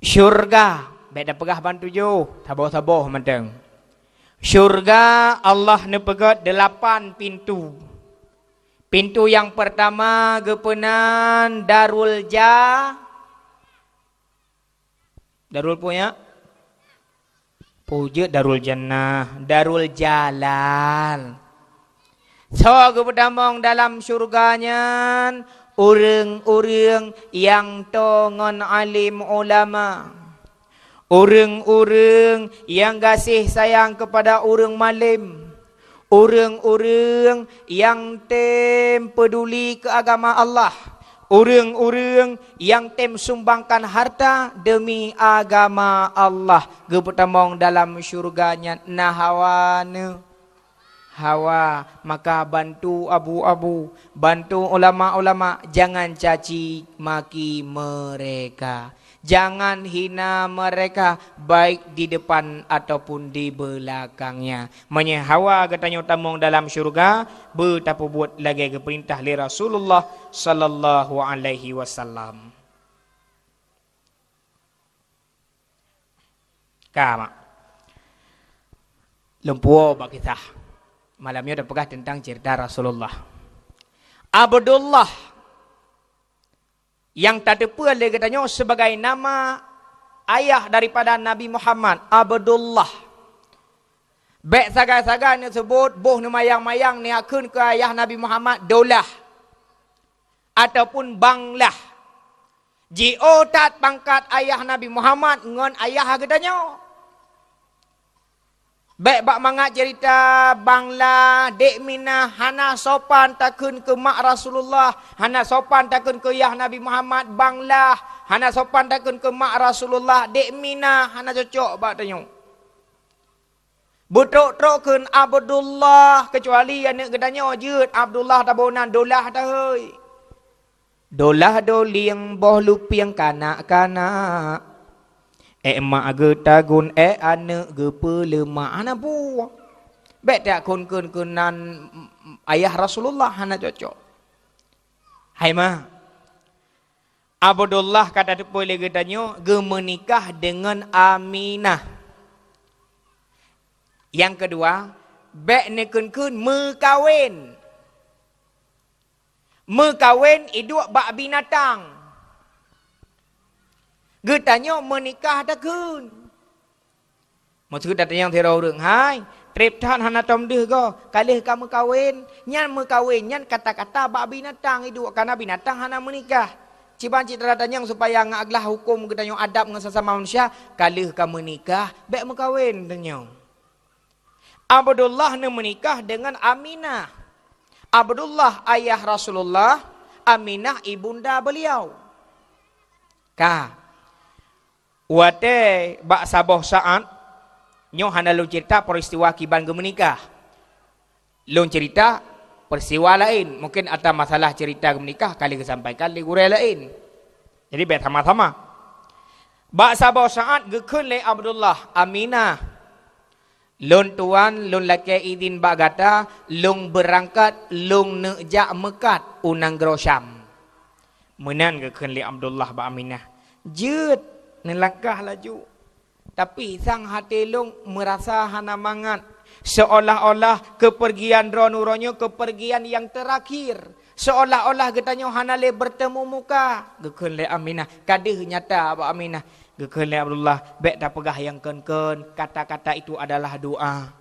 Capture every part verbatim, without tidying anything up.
Syurga, bék tapeugah ban tujoh, saboh-saboh mantong. Syurga Allah neupeugét delapan pintu. Pintu nyang peurtama geupeunan Darul Ja-, Darul peue nyan? Peue jeuet Darul Jannah, Darul Jalal. Soe geupeutamong dalam syurga nyan? Ureuëng-ureuëng nyang toe ngon alim ulama. Ureuëng-ureuëng nyang gaséh sayang keupada ureuëng malém. Ureuëng-ureuëng nyang tem peuduli keu agama Allah. Ureuëng-ureuëng nyang tem sumbangkan harta deumi agama Allah. Geupeutamong dalam syurga nyan na hawa neu-, hawa, maka bantu abu-abu, bantu ulama-ulama, jangan caci maki mereka. Jangan hina mereka, baik di depan ataupun di belakangnya. Meunyoe hawa geutanyoe tamong dalam syurga, beutapeubuet lagée geupeurintah lé Rasulullah sallallahu alaihi wasallam. Ka, mak. Lôn puwoe bak kisah. Malam nyoe tapeugah teuntang cerita Rasulullah. Abdullah nyang tateupeue lé geutanyoe sibagai nama ayah daripada Nabi Muhammad, Abdullah. Bék sagai-sagai neuseubut, boh neumayang-mayang neuakheun keu ayah Nabi Muhammad Dolah ataupun Banglah. Jiôh that pangkat ayah Nabi Muhammad ngon ayah geutanyoe. Bék bak mangat cerita Banglah, Dek Minah, hana sopan takheun keu mak Rasulullah, hana sopan takheun keu yah Nabi Muhammad Banglah, hana sopan takheun keu mak Rasulullah Dek Minah, hana cocok bak tanyoe. Beutrok-trok kheun Abdullah, keucuali aneuëk geutanyoe jeuet Abdullah taboh nan Dolah tahôi. Dolah dolieng boh lupieng kanak-kanak. Ék mak geutagun, ék aneuëk geupeuleumak, hana buah. Bék takheun-kheun keunan ayah Rasulullah, hana cocok. Hai ma, Abdullah ka tateupeue lé geutanyoe geumeunikah deungon Aminah. Nyang keudua, bék neukheun-kheun meukawen. Meukawen iduek bak binatang. Geutanyoe meunikah takheun. Meuseuti tatanyong sidroe ureuëng, "Hai, treb that hana tom deuh goe, ka lheueh ka meukawen." Nyan meukawen nyan kata-kata bak binatang iduek, karena binatang hana meunikah. Kiban cit tatanyong supaya ngat glah huköm geutanyoe adab ngon sesama manusia, ka lheueh ka meunikah, bék meukawen tanyoe. Abdullah neumeunikah deungon Aminah. Abdullah ayah Rasulullah, Aminah ibunda beliau. Ka. Watée bak saboh saát, nyoe hana lôn cerita peristiwa kiban geumeunikah. Lôn cerita peristiwa laén, mungkin ata masalah cerita geumeunikah ka lheueh geusampaikan lé gurée laén. Jadi bék sama-sama. Bak saboh saát geukheun lé Abdullah, "Aminah, lôn tuan, lôn lakée idin bak gata, lôn beurangkat, lôn neuk jak meukat u nanggroe Syam." Meunan geukheun lé Abdullah bak Aminah. Jeuet, neulangkah laju. Tapi sang até lôn meurasa hana mangat, seolah-olah keupeurgian droeneuh uroe nyoe keupeurgian nyang teurakhir. Seolah-olah geutanyoe hana lé beurteumé muka, geukheun lé Aminah. Ka deuh nyata bak Aminah. Geukheun lé Abdullah, bék tapeugah nyang kon-kon, kata-kata itu adalah doa.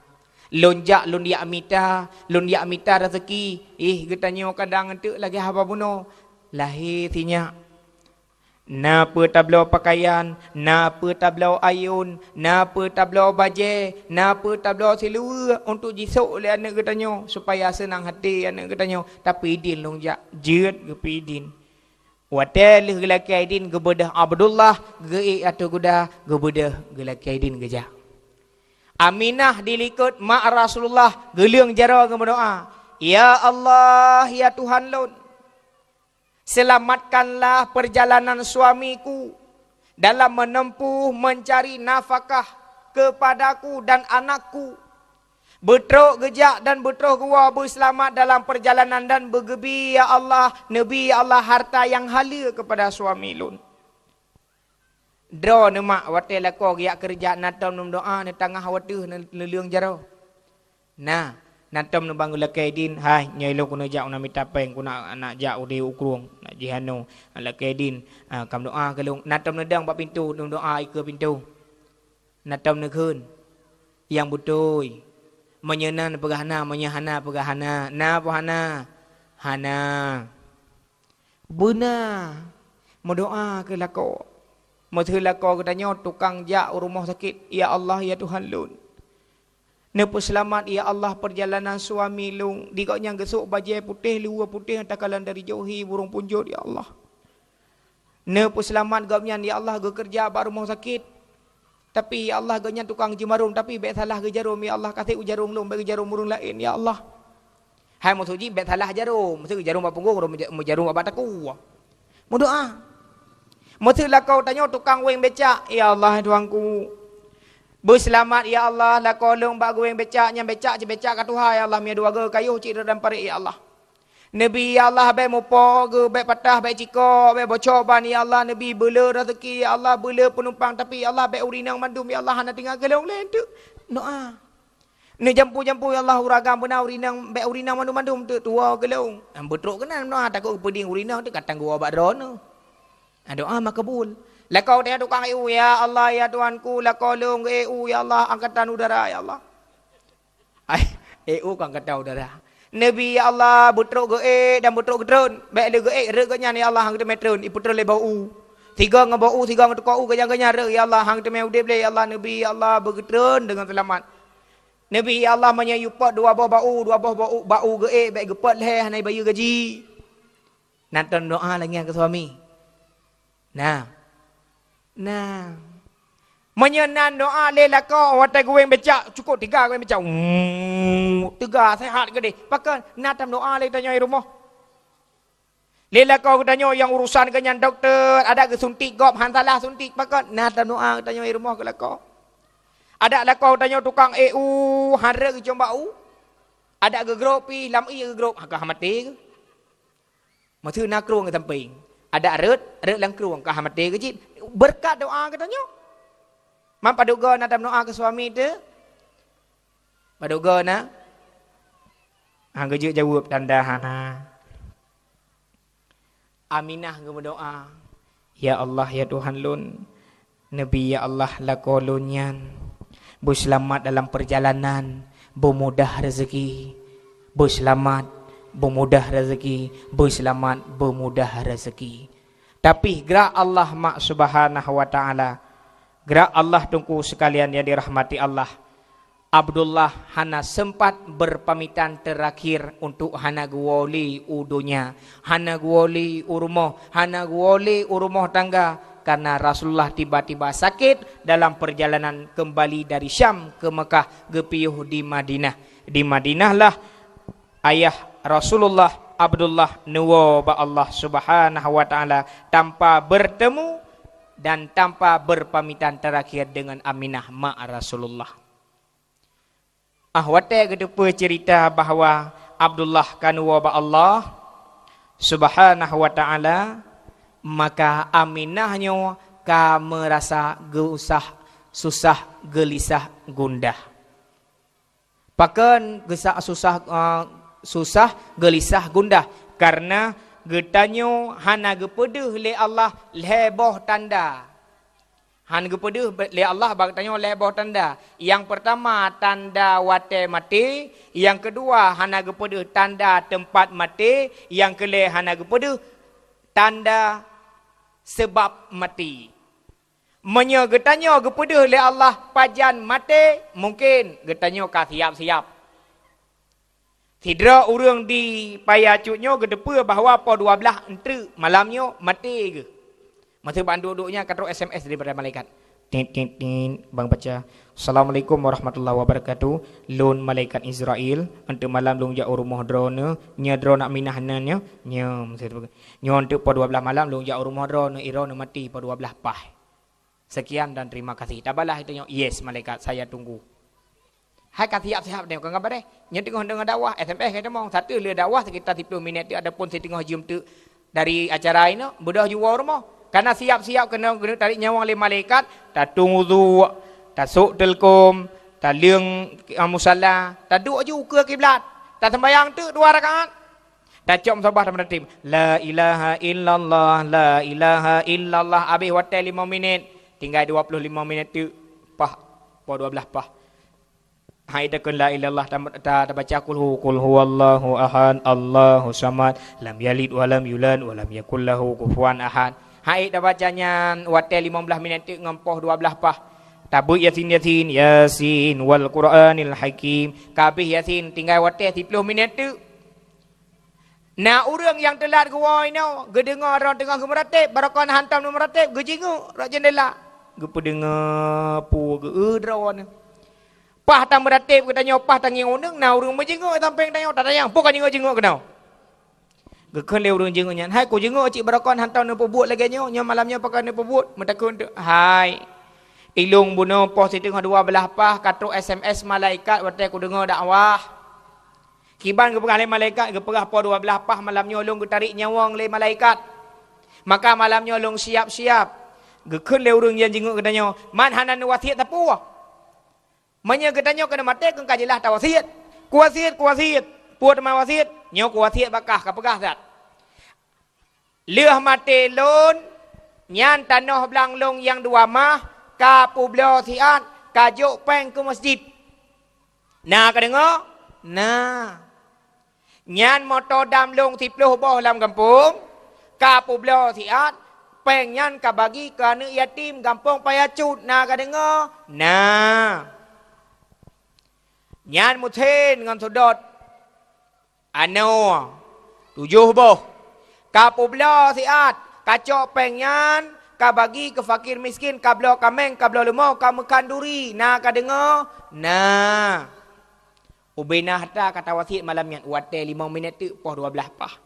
Lôn jak lôn jak mita, lôn jak mita rezeki. Ih, geutanyoe kadang eunteuk lagée haba bunoe. Lahé sinyak. Na peue tabloe peukayan, na peue tabloe ayôn, na peue tabloe bajée, na peue tabloe siluweue untuk jisok lé aneuëk geutanyoe, supaya seunang até aneuëk geutanyoe. Tapi idin lôn jak, jeuet geupeu idin. Watée lheueh geulakée idin geubeudôh Abdullah, geuék ateueh kuda, geubeudôh geulakée idin geujak. Aminah dilikot mak Rasulullah geuleueng jaroe geumeudoá, "Ya Allah, ya Tuhan lôn, selamatkanlah perjalanan suamiku dalam menempuh mencari nafkah kepadaku dan anakku. Beutrok geujak dan beutroh geuwoe beuseulamat dalam perjalanan dan beugeubi, ya Allah, neubi, ya Allah, harta nyang haleue keupada suami lôn." Droeneuh mak watée lakoe geujak keureuja na tom neumeudoá, neutangah wateueh, neuleueng jaroe. Na, na tom neubang geulakée idin, "Hai, nyoe lôn keuneuk jak u na mita péng, keuneuk jak udeb u krueng, nak jih anoe, lakée idin, ah, ka meudoá keu lôn." Na tom neudong bak pintoe, neumeudoá ikeue pintoe. Na tom neukheun, "Nyang beutôi." Meunyoe na neupeugah na, meunyoe hana peugah hana. Na peue hana? Hana. Beuna, meudoá keu lakoe. Meuseu lakoe geutanyoe tukang jak u rumoh sakét, "Ya Allah, ya Tuhan lôn, neupeuseulamat, ya Allah, peurjalanan suami lôn." Di gobnyan geusok bajée putéh, luweue putéh, takalon dari jauh hi burông punjot, ya Allah. Neupeuseulamat gobnyan, ya Allah, geukeureuja bak rumoh sakét. Tapi, ya Allah, gobnyan tukang jimarom, tapi bék salah geujarom, ya Allah, ka sép geujarom lôn, bék geujarom ureuëng laén, ya Allah. Hai, maksud jih bék salah jarom, meuseu geujarom bak punggong, meuja-, meujarom bak takue. Meudoá. Meuseu lakoe tanyoe tukang wéng becak, "Ya Allah, Tuhanku, beuseulamat, ya Allah, lakoe lôn bak geuwéng becak, nyan becak cit becak ka tuha, ya Allah, meunyoe dua goe kayôh cit rot dan parék, ya Allah." Neubi, ya Allah, bék mupo geuh, bék patah, bék ciko, bék bocok ban, ya Allah, neubi beuleu raseuki, ya Allah, beuleu peunumpang, tapi, ya Allah, bék ureuëng inong mandum, ya Allah, hana tinggai keu lôn lé teuk. Doá. Neujampu-jampu, ya Allah, ureuëng agam beuna ureuëng inong, bék ureuëng inong mandum-mandum teuk tuwoe keu lôn. Beutrok keunan doá, takot geupeuding ureuëng inong teuk ka tanggong bak droeneuh. Doá makbul. Lakoe teuh tukang ék u, "Ya Allah, ya Tuhanku, lakoe lôn geuék u, ya Allah, angkatan udara, ya Allah." Hai, ék u kon ka tau darah. Neubi, ya Allah, beutrok geuék dan beutrok geutreun. Bék lé geuék, rot gobnyan, ya Allah, han geuteumé treun, ipeutreun lé boh u. Sigoe ngon boh u, sigoe ngon tukoe u, gobnyan-gobnyan rot, ya Allah, han geuteumé udeb lé, ya Allah, neubi, ya Allah, beugeutreun deungon seulamat. Neubi, ya Allah, meunyoe yue pot dua boh bak u, dua boh bak u, bak u geuék, bék geupot lhée, hana ibayeue gaji. Na tom doá lagée nyan keu suami. Nah. Nah. Meunyoe na doá lé lakoe watée geuwéng becak, cukop teuga geuwéng becak. Wuuuuh, teuga, seuhat keudeh. Pakon? Na tom doá lé tanyoe i rumoh. Lé lakoe geutanyoe nyang urusan geuh nyan dokto, adak geusuntik gob, han salah suntik. Pakon? Na tom doá geutanyoe i rumoh keu lakoe. Adak lakoe geutanyoe tukang ék u, han rot geucom bak u. Adak geugrôp pih, lam ié geugrôp, ka maté geuh. Meuseu na krueng sampéng, adak rot, rot lam krueng, ka maté geuh cit. Beureukat doá geutanyoe. Man padub goe na tom doá keu suami teuh? Padub goe na? Han geujeuet jaweueb tanda hana. Aminah geumeudoá, "Ya Allah, ya Tuhan lôn, neubi, ya Allah, lakoe lôn nyan beuseulamat dalam peurjalanan, beumudah raseuki, beuseulamat, beumudah raseuki, beuseulamat, beumudah raseuki." Tapi gerak Allah mak subhanahu wa ta'ala, gerak Allah teungku seukalian nyang dirahmati Allah, Abdullah hana seumpat beupamitan teurakhir untuk hana geuwoe lé u donya, hana geuwoe lé u rumoh, hana geuwoe lé u rumoh tangga, karena Rasulullah tiba-tiba sakét dalam peurjalanan keumbali dari Syam keu Meukah geupiôh di Madinah. Di Madinah lah ayah Rasulullah, Abdullah, neuwoe bak Allah Subhanahu wa Ta'ala tanpa beurteumé dan tanpa beupamitan teurakhir deungon Aminah, mak Rasulullah. Ah, watée geuteupeue ceurita bahwa Abdullah ka neuwoe bak Allah Subhanahu wa Ta'ala, maka Aminah nyoe ka meurasa geuusah, susah, geulisah, gundah. Pakon geusa-, susah, eh, susah, geulisah, gundah? Kareuna geutanyoe hana geupeudeuh lé Allah lhée boh tanda. Han geupeudeuh be-, lé Allah bak geutanyoe lhée boh tanda. Nyang peurtama, tanda watée maté. Nyang keudua, hana geupeudeuh tanda teumpat maté. Nyang keulhée, hana geupeudeuh tanda seubab maté. Meunyoe geutanyoe geupeudeuh lé Allah pajan maté, mungken geutanyoe ka siab-siab. Sidroe ureuëng di Paya Cut nyoe geuteupeue bahwa poh dua blaih eunteuk malam nyoe maté geuh. Masa ban duek-duek nyan ka trok S M S daripada malaikat. Tit, tit, tit, bang baca, "Assalamualaikum warahmatullahi wabarakatuh. Lôn malaikat Israel, eunteuk malam lôn jak u rumoh droeneuh, nyoe droeneuh Aminah nan nyoe, nyoe, nyoe eunteuk poh dua blaih malam lôn jak u rumoh droeneuh, droeneuh maté poh dua blaih paih." Sekian dan terima kasih. Tabalah itu nyoe, "Yes, malaikat, saya tunggu." Hai ka siab-siab deh, kon ka bareh. Nyoe teungoh deungoe dakwah, S M S ka teumong. Satu le dakwah sekitar siplôh minit teuk ataupun siteungoh jeuem teuk dari acara inoe, beudôh jiwoe rumoh. Kana siap-siap keunoe geuneuk tarék nyawöng lé malaikat, tatueng wudhu, tasôk teulkom, taleueng, ah, musala, taduek ju ukeue kiblat, taseumbahyang teuk dua rakaat. Tacok meusobah tameuratéb, "La ilaha illallah, la ilaha illallah." Abéh watèe limong minét, tinggai dua ploh limong minét teuk, pah, poh dua blaih pah. Hai takheun la ilaha illallah, tam-, ta-, tabaca kulhu, "Qul huwallahu ahad, Allahu samad, lam yalid walam yulad, walam yakul lahu kufuwan ahad." Hai tabaca nyan watèe limong blaih minét teuk ngon poh dua blaih pah. Tabeuet Yasin, Yasin, Yasin wal Qur'anil Hakim. Ka abéh Yasin, tinggai watèe siploh minét teuk. Na ureuëng nyang teulat geuwoe inoe, geudeungoe droe teungoh geumeuratéb, barokon hantom neumeuratéb, geujingeuk rot jeundela. Geupeudeungoe peue geu-eu droeneuh. Pah tameuratéb geutanyoe, pah tangieng uneung, na ureuëng meujingeuk sampéng tanyoe, tatanyong, "Peue ka jingeuk-jingeuk keunoe?" Geukheun lé ureuëng jingeuk nyan, "Hai kujingeuk cit barokon hantom neupeubuet lagèe nyoe, nyoe malam nyoe pakon neupeubuet?" Meutakheun teuk, "Hai, ilôn bunoe poh siteungoh dua blaih pah ka trok S M S malaikat watèe kudeungoe dakwah." Kiban geupeugah lé malaikat, geupeugah poh dua blaih pah malam nyoe lôn geutarék nyawöng lé malaikat. Maka malam nyoe lôn siap-siap. Geukheun lé ureuëng nyang jingeuk geutanyoe, "Man hana neuwasiet sapeue?" Meunyoe geutanyoe keuneuk maté, keu ka jeulaih tawasiet. "Kuwasiet, kuwasiet." "Peue teuma wasiet?" "Nyoe kuwasiet bak kah, kapeugah that. Lheueh maté lôn, nyan tanoh blang lôn nyang dua mah, kapeubloe siat, kajok péng keu masjid." Na kadeungoe? Na. Nyan moto dam lôn siploh boh lam gampông, kapeubloe siat, péng nyan kabagi keu aneuëk yatim gampông Paya Cut. Na kadeungoe? Na. Nyan musén ngon seudôt anoe tujoh boh. Kapeubloe siat, kacok péng nyan, kabagi keu fakir miskin, kabloe kaméng, kabloe leumo, kameukhanduri. Na kadeungoe? Na. Ubena harta katawasiet malam nyan, watèe limong minét teuk poh dua blaih pah.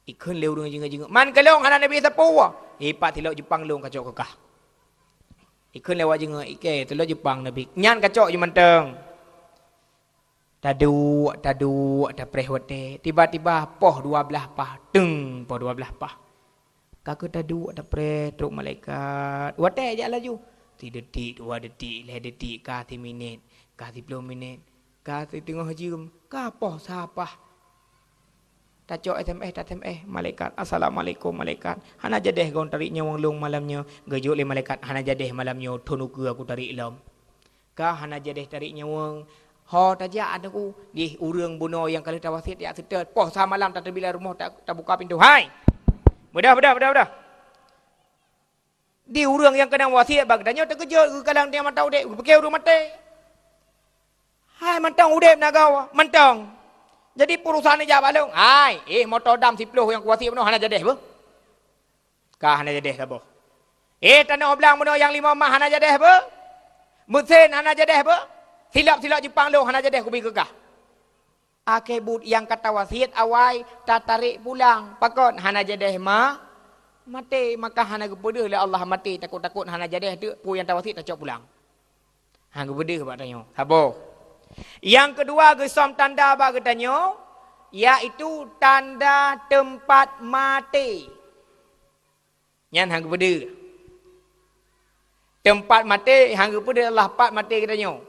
Ikheun lé ureuëng jingeuk-jingeuk, "Man keu lôn hana neubi sapeue?" "Ipat silop Jeupang lôn kacok keu kah." Ikheun lé awak jingeuk, "Ikei, silop Jeupang neubi." Nyan kacok ju mantong. Taduek, taduek, tapreh watèe. Tiba-tiba poh dua blaih pah, teung poh dua blaih pah. Ka keuh taduek, tapreh, trok malaikat. Watèe jak laju. Sidetik, dua detik, lhèe detik, ka siminét, ka siploh minét, ka siteungoh jeuem, ka poh sa pah. Tacok S M S, ta-S M S malaikat, "Assalamualaikum malaikat. Hana jadèh goe tarék nyawöng lôn malam nyoe." Geujaweueb lé malaikat, "Hana jadèh malam nyoe, thôn ukeue kutarék lom." Ka hana jadèh tarék nyawöng. Ho tajak aneuk u, jih ureuëng bunoe nyang ka lheueh tawasiet jak seutôt. Poh sa malam tateubiet lam rumoh ta-, tabuka pintoe. Hai! Beudôh, beudôh, beudôh, beudôh. Di ureuëng nyang keunong wasiet bak geutanyoe teukeujot geukalon teuma mata udép, geupike ureuëng maté. Hai mantong udép na goe, mantong. Jadi perusahaan jak bak lôn. Hai, eh moto dam siploh nyang kuwasiet bunoe hana jadèh beuh. Ka hana jadèh saboh. Eh, tanoh blang bunoe nyang limong mah hana jadèh beuh? Meusén hana jadèh beuh? Silop-silop Jeupang lôn hana jadèh kubi keu kah. Akhé buet nyang ka tawasiet awai tatarék pulang. Pakon? Hana jadèh ma-, maté. Maka hana geupeudeuh lé Allah maté. Takot-takot hana jadèh teuk peue nyang tawasiet tacok pulang. Ha, geubeudeuh bak tanyoe. Saboh. Nyang keudua geusöm tanda bak geutanyoe, yaitu tanda teumpat maté. Nyan han geubeudeuh. Teumpat maté han geubeudeuh Allah pat maté geutanyoe.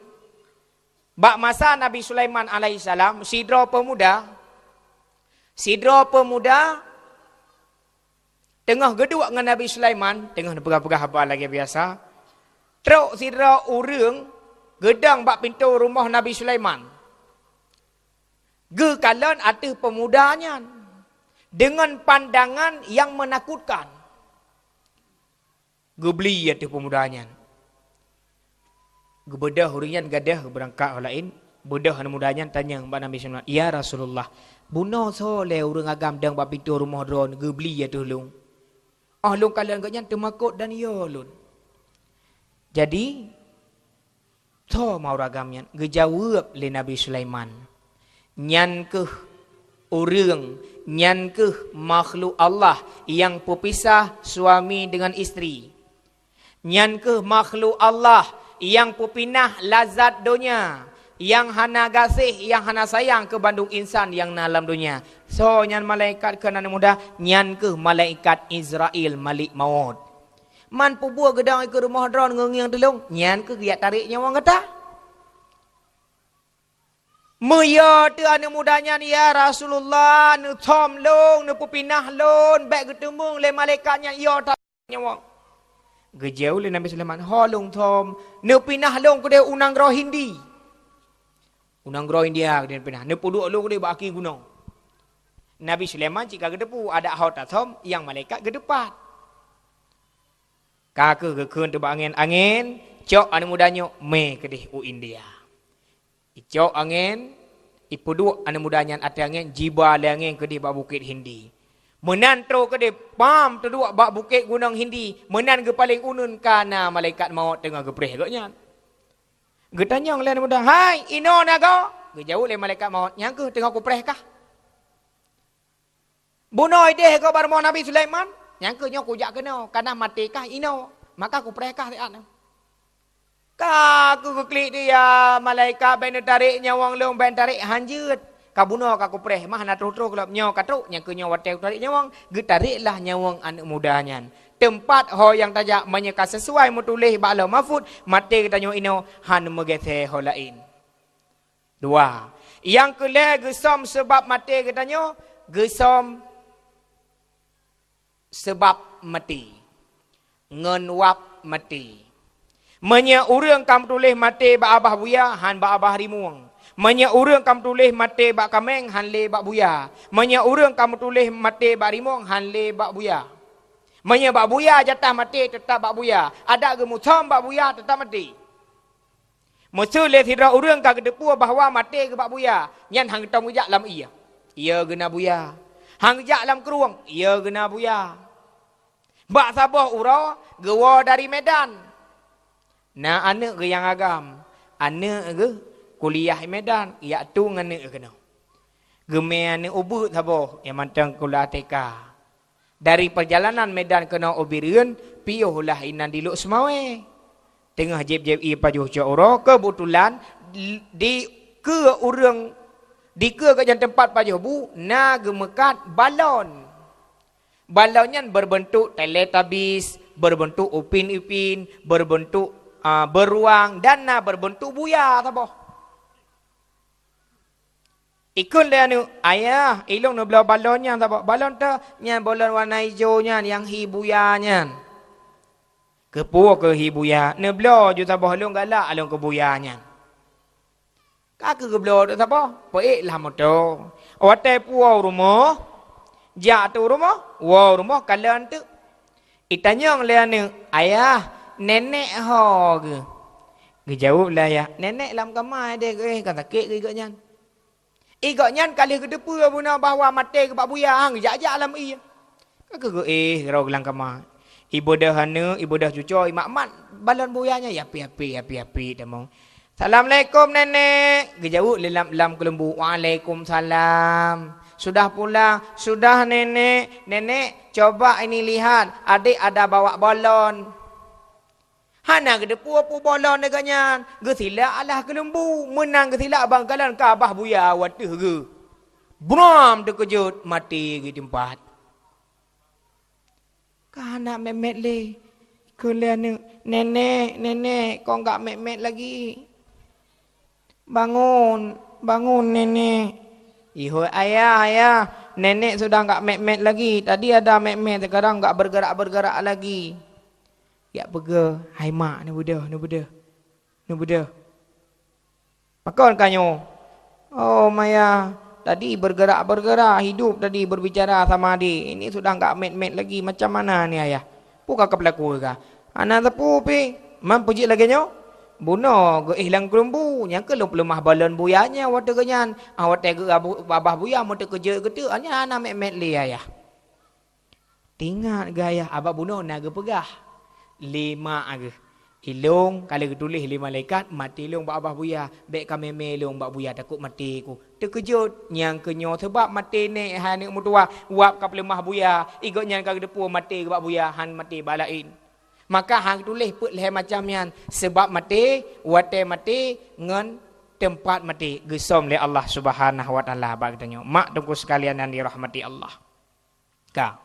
Bak masa Nabi Sulaiman alaihissalam, sidroe peumuda, sidroe peumuda teungoh geuduek ngon Nabi Sulaiman, teungoh neupeugah-peugah haba lagèe biasa, trok sidroe ureuëng geudong bak pintoe rumoh Nabi Sulaiman. Geukalon ateueh peumuda nyan deungon pandangan nyang meunakutkan. Geubli ateueh peumuda nyan. Geubeudôh ureuëng nyan gadôh geubeurangkat ho laén, beudôh aneuk muda nyan tanyong bak Nabi Sulaiman, "Ya Rasulullah, bunoe soe lé ureuëng agam dong bak pintoe rumoh droeneuh geubli ateueh lôn? Óh lôn kalon gobnyan teumakot dan yo lôn." Jadi, soe ma ureuëng agam nyan? Geujaweueb lé Nabi Sulaiman, "Nyan kheueh ureuëng, nyan kheueh makhluk Allah nyang peupisah suami deungon istri. Nyan kheueh makhluk Allah nyang peupinah lazat donya, Nyang hana gaséh, nyang hana sayang keu bandum insan nyang na lam donya. Soe nyan malaikat kheun aneuk muda? Nyan kheueh malaikat Izrail, malik maut. Man peue buet geudong i keu rumoh droe ngieng-ngieng tulông? Nyan kheueh geujak tarek nyawöng gata. Meuyö teuh aneuk muda nyan, "Ya Rasulullah, neuthom lôn, neupeupinah lôn, bèk geuteumeung lé malaikat nyan, yö that nyawöng." Geujaweueb lé Nabi Sulaiman, "Ho lôn thom, neupinah lôn keudéh u nanggroe Hindi." U nanggroe India keudéh neupinah, neupeuduek lôn keudéh bak aki gunong. Nabi Sulaiman cit ka geuteupeue adak ho tathom nyang malaikat geuteupat. Ka kheueh geukheun teubak angén, "Angén, cok aneuk muda nyoe mé keudéh u India." Icok angén, ipeuduek aneuk muda nyan ateueh angén, jiba lé angén keudéh bak bukét Hindi. Meunan trok keudéh, pam teuduek bak bukét gunong Hindi, meunan geupaléng uneuen ka na malaikat maut teungoh geupreh gobnyan. Geutanyong lé aneuk muda, "Hai, inoe na goe?" Geujaweueb lé malaikat maut, "Nyan kheueh teungoh kupreh kah." "Bunoe idéh goe bak rumoh Nabi Sulaiman, nyan kheueh nyoe kujak keunoe, kana maté kah inoe, maka kupreh kah siat nyoe." Ka kheueh geuklik dia, "Malaikat, bèk neutarek nyawöng lôn, bèk neutarek, han jeuet. Ka bunoe ka kupreh, mah hana troh-troh gohlom, nyoe ka trok, nyan kheueh nyoe watèe kutarek nyawöng." Geutarek lah nyawöng aneuk muda nyan. Teumpat ho nyang tajak, meunyoe ka sisuai meutuléh bak Lauh Mahfuz, maté geutanyoe inoe, han meugèsè ho laén. Dua. Nyang keu lhèe geusöm seubab maté geutanyoe, geusöm seubab maté. Ngon wab maté. Meunyoe ureueng ka meutuléh maté bak babah buya, han bak babah rimueng. Meunyoe ureueng ka meutuléh maté bak kaméng, han lé bak buya. Meunyoe ureueng ka meutuléh maté bak rimueng, han lé bak buya. Meunyoe bak buya jatah maté, teutap bak buya. Adak geumeuthom bak buya, teutap maté. Meuseu lé sidroe ureueng ka geuteupeue bahwa maté geuh bak buya, nyan han geutom geujak lam ié, ié geuh na buya. Han geujak lam krueng, ié geuh na buya. Bak saboh uroe geuwoe dari Medan. Na aneuk geuh nyang agam, aneuk geuh kuliah i Medan, jak tueng aneuk geuh keunoe. Geumè aneuk ubeuet saboh, nyang mantong kuliah T K. Dari peurjalanan Medan keunoe u Bireuen, piôh lah inan di Lhokseumawe. Teungoh jieb-jieb ié pajoh cot uroe, keubeutulan di keue ureueng, di keue gobnyan teumpat pajoh bu, na geumeukat balon. Balon nyan beureubeuntuk Teletubbies, beureubeuntuk Upin Ipin, beureubeuntuk, a, beuruang, dan na beureubeuntuk buya saboh. Ikheun lé aneuk, "Ayah, ilôn neubloe balon nyan saboh." "Balon toh?" "Nyan balon warna ijo nyan, nyang hi buya nyan." "Keupeue keu hi buya?" "Neubloe ju saboh, lôn galak lôn keu buya nyan." Ka kheueh geubloe teuk saboh, peuék lah moto. Watèe puwoe u rumoh, jak teuk u rumoh, woe u rumoh kalon teuk. Itanyong lé aneuk, "Ayah, nenek ho geuh?" Geujaweueb lé ayah, "Nenek lam kama idéh geuh, ka sakét geuh ié gobnyan." Ié gobnyan ka lheueh geuteupeue bunoe bahwa maté geuh bak buya, han geujak-jak lam ié. Ka kheueh geuéh sidroe lam kama. Ibeudôh aneuk, ibeudôh cucoe, imat-mat balon buya nyan, iapie-apie, iapie-apie tamong. "Assalamualaikum, Nenek," geujaweueb lé lam, lam keuleumbu, "Waalaikumsalam. Sudah pulang?" "Sudah, Nenek." "Nenek, coba ini lihat, adek ada bawa balon." Hana geuteupeue peue balon lagèe nyan, geusilak alah keuleumbu, meunan geusilak ban kalon keu babah buya u ateueh geuh. Bram, teukeujot, maté geuh teumpat. Ka hana mèt-mèt lé. Kheun lé aneuk, "Nenek, nenek, kong gak mèt-mèt lagi. Bangun, bangun, nenek." "Ihôi ayah, ayah, nenek sudah gak mèt-mèt lagi. Tadi ada mèt-mèt, sekarang gak bergerak-bergerak lagi." Jak peugah, "Hai mak, neubeudôh, neubeudôh, neubeudôh." "Pakon ka nyoe?" "Oh, Maya, tadi bergerak-bergerak, hidup tadi berbicara sama adik. Ini sudah enggak mèt-mèt lagi. Macam mana ni, Ayah? Peue ka kapeulaku kah?" "Hana sapeue pih. Man peue jeuet lagèe nyoe?" "Bunoe geuéh lam keurumbu, nyang keuh lôn peuleumah balon buya nyan watèe geuh nyan. Ah, watèe geuh abu-, babah buya meuteukeujot geuteuk, nyan hana mèt-mèt lé, Ayah." Teuingat geuh ayah, bak bunoe na geupeugah, lé mak geuh, "Ilôn ka lheueh geutuléh lé malaikat maté lôn bak babah buya, bèk kamé-mé lôn bak buya, takot maté ku." Teukeujot, nyang keu nyoe seubab maté nèk hai aneuk meutuwah, wab ka peuleumah buya, ié gobnyan ka geuteupeue maté geuh bak buya, han maté bak laén. Maka han geutuléh peuet lhèe macam nyan, seubab maté, watèe maté, ngon teumpat maté geusöm lé Allah Subhanahu wa Taala bak geutanyoe. Mak teungku sekalian yang dirahmati Allah. Ka.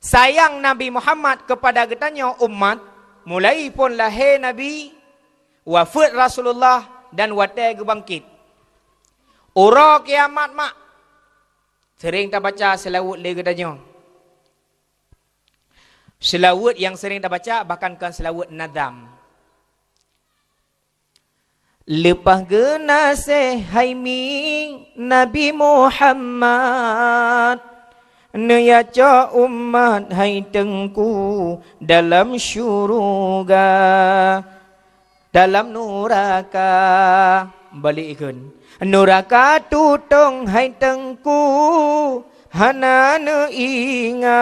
Sayang Nabi Muhammad kepada geutanyoe umat, mulai phon lahé Nabi, wafeuet Rasulullah, dan watée geubangkét. Uroe kiamat mak, sering tabaca seulaweuet lé geutanyoe. Seulaweuet nyang sering tabaca bahkan kon seulaweuet nazam. Leupah geunaséh hai mi Nabi Muhammad, neuya cok umat hai teungku dalam syuruga, dalam nuraka. Balikkeun, nuraka tutong hai teungku, hana neuingat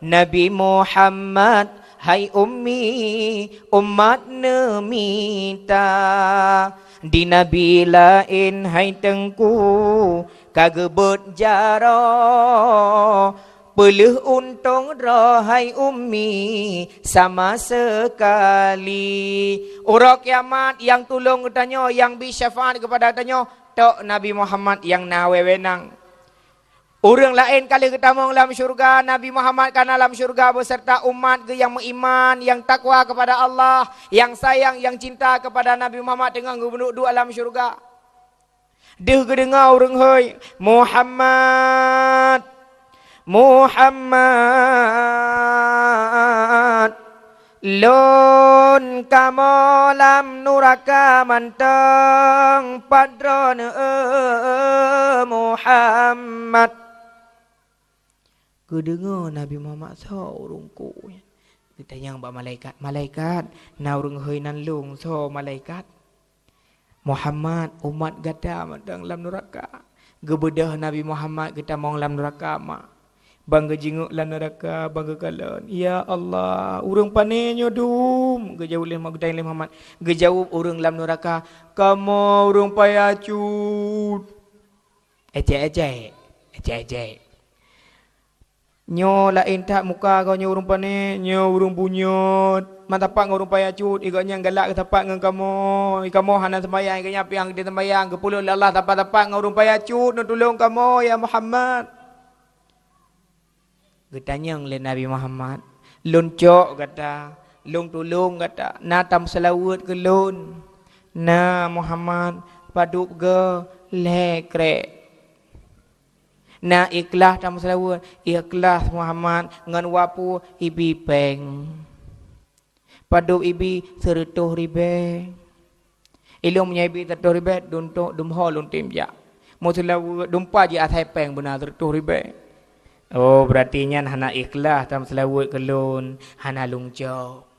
Nabi Muhammad, hai ummi, umat neumita. Di nabi laén, hai teungku, ka geubeuet jaroe, peuleueh untông droe, hai ummi, sama seukali. Uroe kiamat nyang tulông geutanyoe, nyang bi syafaat keupada geutanyoe, tok Nabi Muhammad nyang na wewenang. Ureuëng laén ka lheueh geutamong lam syeuruga, Nabi Muhammad ka na lam syeuruga beuseurta umat geuh nyang meuiman, nyang takwa keupada Allah, nyang sayang, nyang cinta keupada Nabi Muhammad teungoh geuduek-duek lam syeuruga. Deuh geudeungoe ureuëng hôi, "Muhammad, Muhammad, lôn kamoe lam nuraka mantong, pat droeneuh, eh, Muhammad?" Geudeungoe Nabi Muhammad, "Soe ureuëng ku?" Geutanyong bak malaikat, "Malaikat, na ureuëng hôi nan lôn, soe malaikat?" "Muhammad, umat gata mantong lam nuraka." Geubeudôh Nabi Muhammad geutamong lam nuraka mak. Ban geujingeuk lam nuraka, ban geukalon, "Ya Allah, ureuëng pane nyoe dum?" Geujaweueb lé, geutanyong lé Muhammad. Geujaweueb ureuëng lam nuraka, "Kamoe ureuëng paya cut." Ejek-ejek, ejek-ejek. Nyoe laén that muka geuh, nyoe ureuëng pane, nyoe ureuëng bunyot. Man sapat ngon ureuëng paya cut, i gobnyan galak geusapat ngon kamoe. I kamoe hana seumayang, i gobnyan piang geude seumayang, geupeuleueh lé Allah sapat-sapat ngon ureuëng paya cut, neutulông kamoe, ya Muhammad. Geutanyong lé Nabi Muhammad, "Lôn cok gata, lôn tulông gata, na tameuseulaweuet keu lôn?" "Na Muhammad, padub geuh lhée krek." "Na ikhlaih tameuseulaweuet?" "Ikhlaih Muhammad, ngon wapu ibi péng." "Padub ibi?" "Seureutôh ribée." "Ilôn meunyoe ibi seureutôh ribée, dum to-, dum ho lôn tem jak. Meuseulaweuet dum pat jih asai péng beuna seureutôh ribée." "Oh, beurati nyan hana ikhlaih tameuseulaweuet keu lôn, hana lôn cok."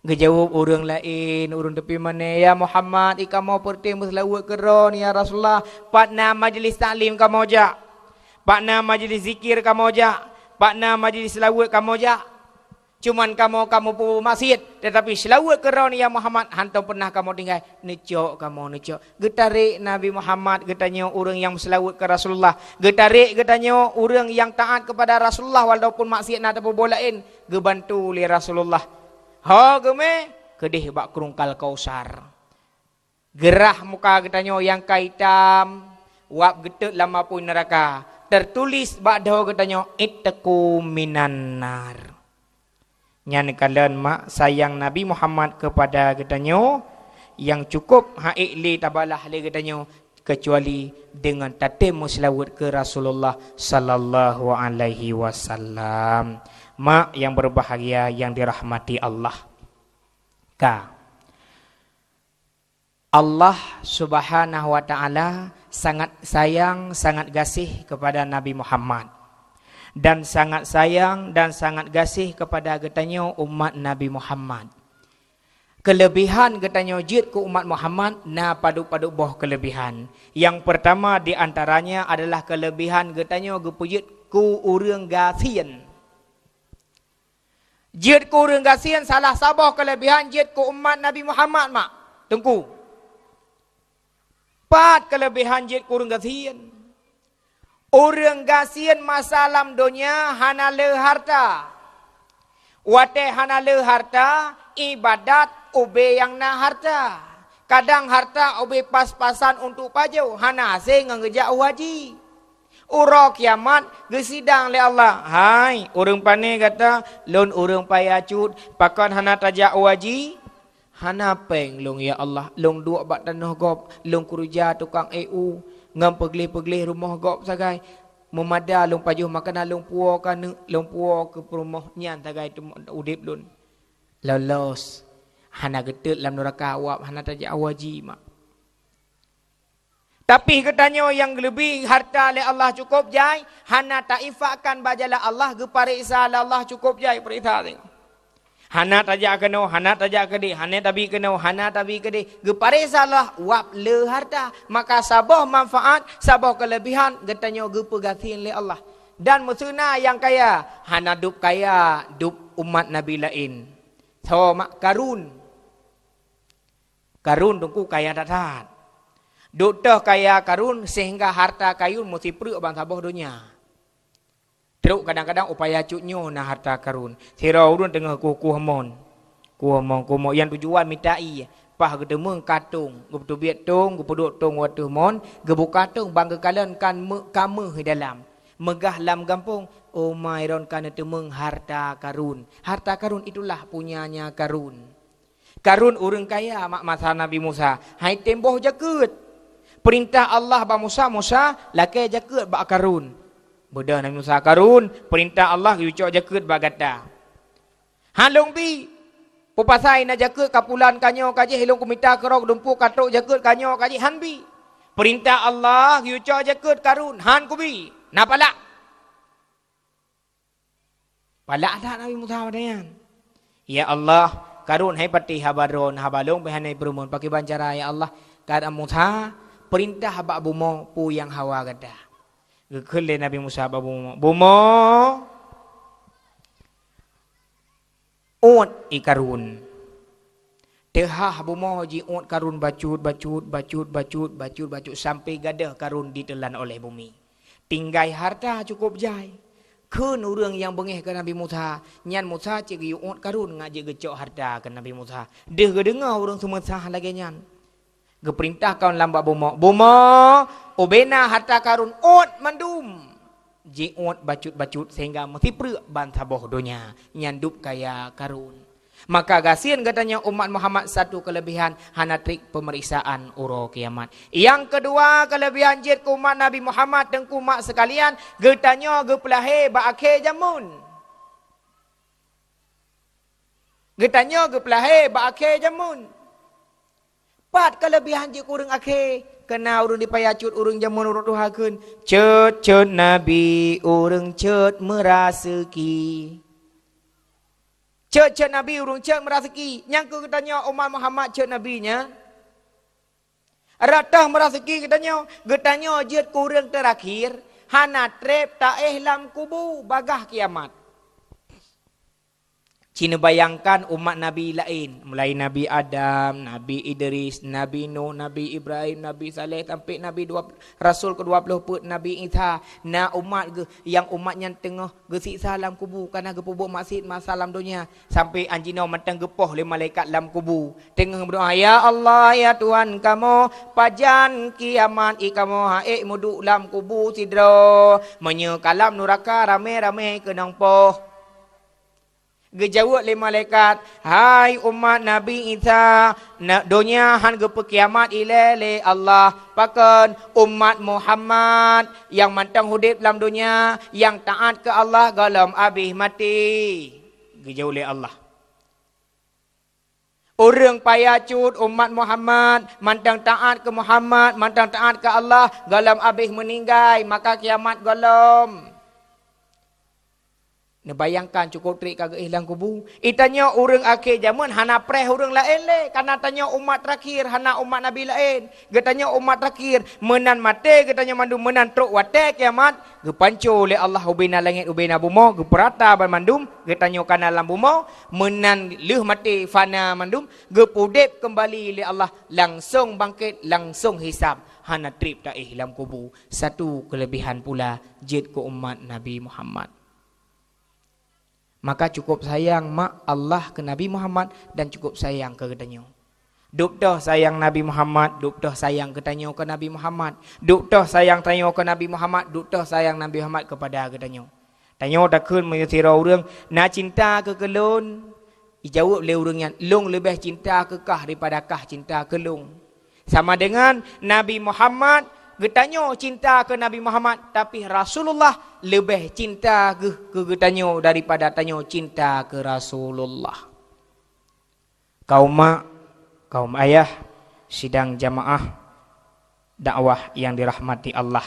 Geujaweueb ureuëng laén, ureuëng teupie mané, "Ya Muhammad, i kamoe peureutém meuseulaweuet keu droeneuh, ya Rasulullah. Pat na majlis taklim kamoe jak? Pat na majlis zikir kamoe jak? Pat na majlis seulaweuet kamoe jak? Cuman kamoe, kamoe peubuet maksiet, teutapi seulaweuet keu droeneuh, ya Muhammad, hantom peunah kamoe tinggai. Neucok kamoe, neucok." Geutarek Nabi Muhammad geutanyoe ureuëng nyang meuseulaweuet keu Rasulullah. Geutarek geutanyoe ureuëng nyang taát keupada Rasulullah walaupun maksiet na tapeubuet laén, geubantu lé Rasulullah. Ho geumé, keudeh bak Krueng Kal Kausar. Geurah muka geutanyoe nyang ka itam, wab geutot lam apui neuraka. Teutuléh bak dhoe geutanyoe, "Itqu minan nar." Nyan kalon mak sayang Nabi Muhammad keupada geutanyoe, nyang cukôp han ék lé tabalah lé geutanyoe, keucuali deungon tatem meuseulaweuet keu Rasulullah sallallahu alaihi wasallam. Mak nyang beubahgia nyang dirahmati Allah. Ka. Allah Subhanahu wa Ta'ala sangat sayang, sangat gaséh keupada Nabi Muhammad, dan sangat sayang dan sangat gaséh keupada geutanyoe umat Nabi Muhammad. Keuleubehan geutanyoe jeuet keu umat Muhammad na padub-padub boh keuleubehan. Nyang peurtama di antaranya adalah keuleubehan geutanyoe geupeujeuet keu ureuëng gasien. Jeuet keu ureuëng gasien salah saboh keuleubehan jeuet keu umat Nabi Muhammad, mak, teungku. Pat keuleubehan jeuet keu ureuëng gasien. Ureuëng gasien masa lam donya hana le hareuta. Watée hana le hareuta, iébadat ubé nyang na hareuta. Kadang harta ubé pas-pasan untuk pajoh, hana hase ngon geujak u haji. Uroe kiamat geusidang lé Allah, "Hai, ureuëng pané gata, lôn ureuëng paya cut, pakon hana tajak u haji?" "Hana péng lôn, ya Allah, lôn duek bak tanoh gob, lôn keureuja tukang E U, ngon peugleh-peugleh rumoh gob sagai. Meumada lôn pajoh makanan, lôn puwoe keuneuk, lôn puwoe keu peurumoh nyan sagai teuma udeb lôn." Lolos, hana geutot lam nuraka, wab hana tajak u haji mak. Tapi geutanyoe nyang leubeh harta lé Allah cukôp jai, hana tainfakkan bak jalan Allah, geupareksa lé Allah cukôp jai, pareksa teuh. Hana tajak keunoe, hana tajak keudeh, hana tabi keunoe, hana tabi keudeh, geupareksa lé Allah wab le harta. Maka saboh manfaat, saboh keuleubehan geutanyoe geupeugasien lé Allah. Dan meuseuna nyang kaya, hana dub kaya dub umat nabi laén. Soe mak? Karun. Karun teungku kaya that-that. Duek teuh kaya Karun sehingga harta Karun meusipreuk bansaboh donya. Trok kadang-kadang upaya cut nyoe na harta Karun. Sidroe ureuëng teungoh kueh-kueh mon. Kueh mon, kueh mon. Nyang tujuan mita ié. Paih geuteumeung ka tong, geupeuteubiet tong, geupeuduek tong u ateueh mon, geubuka tong ban geukalon kan meu-, ka méuh di dalam. Meugah lam gampông, "Oh, ma, droen ka neuteumeung harta Karun." Harta Karun itulah punyanya Karun. Karun ureuëng kaya mak masa Nabi Musa, han item boh jakeuet. Peurintah Allah bak Musa, "Musa, lakée jakeuet bak Karun." Beudôh Nabi Musa, "Karun, peurintah Allah geuyue cok jakeuet bak gata." "Han lôn bi. Peue pasai na jakeuet ka pulan ka nyoe ka jih, lôn kumita keudroe dumpeue ka trok jakeuet ka nyoe ka jih, han bi. Peurintah Allah geuyue cok jakeuet Karun, han kubi. Na palak." Palak that Nabi Musa watée nyan. "Ya Allah, Karun hai patéh haba droen, haba lôn pih hana ipeureumeun, pakriban cara ya Allah?" Kata Musa, "Peurintah bak bumoe peue nyang hawa gata." Geukheun lé Nabi Musa bak bumoe, "Bumoe, uet i Karun." Teuhah bumoe jiuet Karun bacut, bacut, bacut, bacut, bacut, bacut, sampai gadôh Karun diteulan oleh bumi. Tinggai harta cukôp jai. Kheun ureuëng nyang beungéh keu Nabi Musa, nyan Musa cit geuyue uet Karun ngat jeuet geucok harta keu Nabi Musa. Deuh geudeungoe ureuëng seumeusah lagée nyan. Geupeurintah kon lam bak bumoe, "Bumoe, ubena harta Karun, uet mandum." Jiuet bacut-bacut sehingga meusipreuk bansaboh donya, nyan dub kaya Karun. Maka gasien geutanyoe umat Muhammad satu keuleubehan, hana treb peumeriksaan uroe kiamat. Nyang keudua keuleubehan jeuet keu umat Nabi Muhammad teungku mak seukalian, geutanyoe geupeulahé bak akhé jameun. Geutanyoe geupeulahé bak akhé jameun. Pat keuleubehan jih keu ureuëng akhé? Keu na ureuëng dipaya cut ureuëng jameun ureuëng tuha kheun, "Cut-cut Nabi ureuëng cut meuraseuki." Cut-cut Nabi ureuëng cut meuraseuki. Nyang keu geutanyoe umat Muhammad cut Nabi nyan. Rot teuh meuraseuki geutanyoe, geutanyoe jeuet keu ureuëng teurakhir, hana treb taéh lam kubu bagaih kiamat. Ci neubayangkan umat nabi laén, mulai Nabi Adam, Nabi Idris, Nabi Nuh, Nabi Ibrahim, Nabi Saleh, sampai Nabi dua, Rasul keudua ploh peuet, Nabi Isa. Na umat geuh, nyang umat nyan teungoh geusiksa lam kubu, kana geupeubuet maksiet masa lam donya. Sampai anjinoe mantong geupoh lé malaikat lam kubu, teungoh meudoá, "Ya Allah, ya Tuhan kamoe, pajan kiamat i kamoe han ék meuduek lam kubu sidroe? Meunyoe ka lam nuraka ramé-ramé keunong poh." Geujaweueb lé malaikat, "Hai umat Nabi Isa, na-, donya han geupeukiamat ilée lé Allah. Pakon? Umat Muhammad nyang mantong udeb lam donya, nyang taát keu Allah gohlom abéh maté." Geujaweueb lé Allah. Ureuëng paya cut umat Muhammad, mantong taát keu Muhammad, mantong taát keu Allah, gohlom abéh meuninggai, maka kiamat gohlom. Neubayangkan cukôp treb ka geuéh lam kubu. Geutanyoe ureuëng akhé jameun hana preh ureuëng laén lé, kana tanyoe umat teurakhir, hana umat nabi laén. Geutanyoe umat teurakhir, meunan maté geutanyoe mandum, meunan trok watée kiamat, geupanco lé Allah ubena langét ubena bumoe, geupeurata banmandum, geutanyoe kana lam bumoe, meunan lheueh maté fana mandum, geupeudeb keumbali lé Allah, langsong bangkét, langsong hisab, hana treb taéh lam kubu. Satu keuleubehan pula jeuet keu umat Nabi Muhammad. Maka cukôp sayang mak Allah keu Nabi Muhammad dan cukôp sayang keu geutanyoe. Dubtoh sayang Nabi Muhammad, dubtoh sayang geutanyoe keu Nabi Muhammad. Dubtoh sayang tanyoe keu Nabi Muhammad, dubtoh sayang Nabi Muhammad keupada geutanyoe. Tanyoe takheun meunyoe sidroe ureuëng na cinta keu keu lôn, ijaweueb lé ureuëng nyan, "Lôn leubeh cinta keu kah daripada kah cinta keu lôn." Sama deungon Nabi Muhammad, geutanyoe cinta keu Nabi Muhammad, tapi Rasulullah leubeh cinta geuh keu geutanyoe daripada tanyoe cinta keu Rasulullah. Kaum mak, kaum ayah, sidang jamaah dakwah yang dirahmati Allah.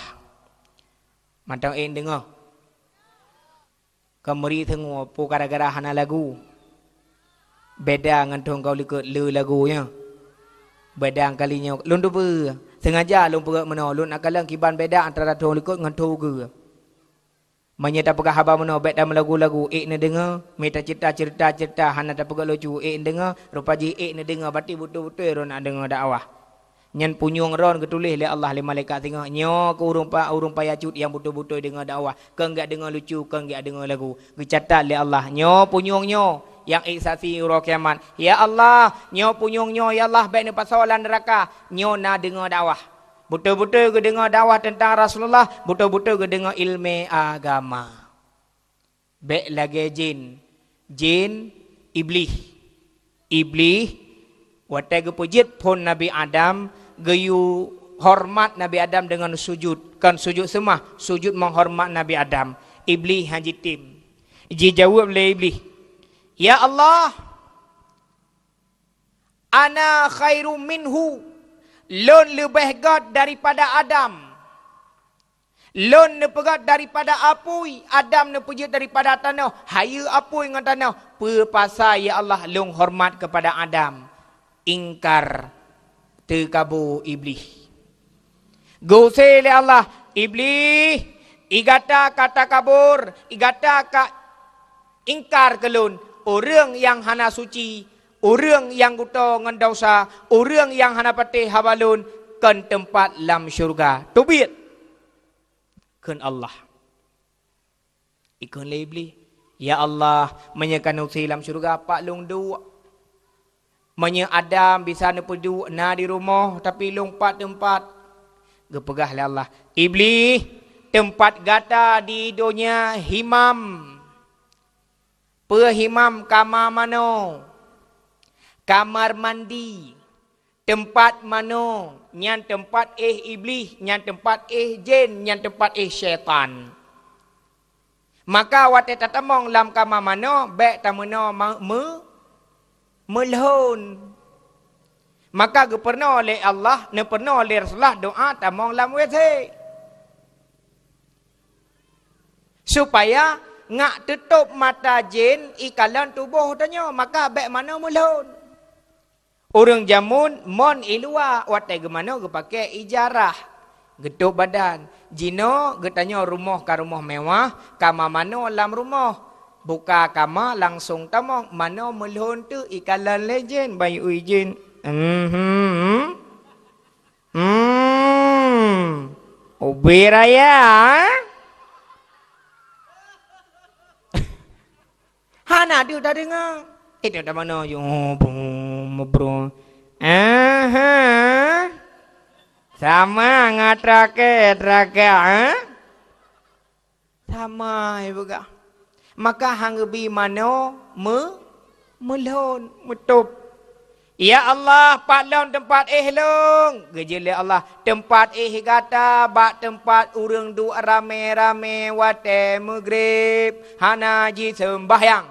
Mantong ék deungoe. Ka meuri teungoh, peue gara-gara hana lagu. Beda ngon thôn goe likot le lagu nyan. Beda kali nyoe, lôn teupeue. Sengaja lôn peugah meunoe, lôn akalon kiban beda antara thôn likot ngon thôn ukeue. Meunyoe tapeugah haba meunoe, bék tameulagu-lagu, ék neudeungoe. Meunyoe taceurita-ceurita, ceurita hana tapeugah lucu, ék neudeungoe. Rupa jih ék neudeungoe, berarti beutôi-beutôi droe na deungoe dakwah. Nyan punyueng ron geutuléh lé Allah lé malaikat singoh, "Nyoe keuh ureuëng pa-, ureuëng payah cut nyang beutôi-beutôi deungoe dakwah, kon geudeungoe lucu, kon geudeungoe lagu." Geucatat lé Allah, "Nyoe punyueng nyoe nyang ék saksi uroe kiamat." Ya Allah, nyoe punyueng nyoe, ya Allah, bék neupasoe lam neuraka, nyoe na deungoe dakwah. Beutôi-beutôi geudeungoe dakwah teuntang Rasulullah, beutôi-beutôi geudeungoe iéleumé agama. Bék lagée jén. Jén, Iblih. Iblih, watée geupeujeuet phon Nabi Adam, geuyue horeumat Nabi Adam deungon sujut. Kon sujut seumah, sujut meuhoreumat Nabi Adam. Iblih han jitem. Jijaweueb lé Iblih, "Ya Allah, ana khairum minhu, lôn leubeh gét daripada Adam. Lôn neupeugét daripada apui, Adam neupeujeuet daripada tanoh. Hayeue apui ngon tanoh, peue pasai, ya Allah, lôn horeumat keupada Adam?" Ingkar, teukabô Iblih. Geuhusé lé Allah, "Iblih, i gata ka takabô, i gata ka ingkar keu lôn, ureuëng nyang hana suci, ureuëng nyang geuto ngon desya, ureuëng nyang hana patéh haba lôn, kon teumpat lam syeuruga. Teubiet!" Kheun Allah. Ikheun lé Iblih, "Ya Allah, meunyoe ka neuhusé lam syeuruga, pat lôn duek? Meunyoe Adam bisa neupeuduek na di rumoh, tapi lôn pat teumpat?" Geupeugah lé Allah, "Iblih, teumpat gata di donya himam. Peue himam? Kama manoe, kamar mandi, teumpat manoe, nyan teumpat éh Iblih, nyan teumpat éh jén, nyan teumpat éh syaitan. Maka watée tatamong lam kama manoe, bék tameunoe ma-, meu-, meulhon." Maka geupeurunoe lé Allah, neupeurunoe lé Rasulullah doá tamong lam W C. Supaya ngak teutôb mata jén ikalon tuboh tanyoe, maka bék manoe meulhon. Ureuëng jameun mon i luwa, watée geumanoe geupakée ijarah, geutôb badan. Jinoe geutanyoe rumoh ka rumoh mewah, kama manoe lam rumoh. Buka kama langsong tamong, manoe meulhon teuk ikalon lé jén, bayeue jén. Mhm. Hmm. Ubé raya, eh? Hana deuh tadeungoe. Itu dah mana yo, brum, brum. Aha. Sama ngon trake, trake, eh? Sama, hai peugah. Maka han geubi manoe me-, meulhon, meutôb. "Ya Allah, pat lom teumpat éh lôn?" Geujeuet lé Allah, "Teumpat éh gata bak teumpat ureuëng duek ramé-ramé watée meugreb, hana jiseumbahyang.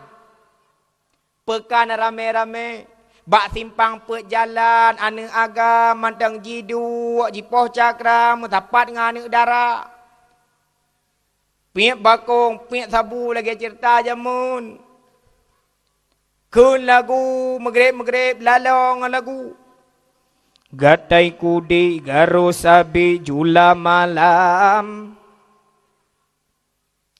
Peukan ramé-ramé, bak simpang peuet jalan, aneuëk agam mantong jiduek, jipoh cakra, meusapat ngon aneuëk dara. Piep bakong, piep sabu lagée ceurita jameun. Kheun lagu meugreb-meugreb, laloe ngon lagu." Gatai kudi garo sabi jula malam.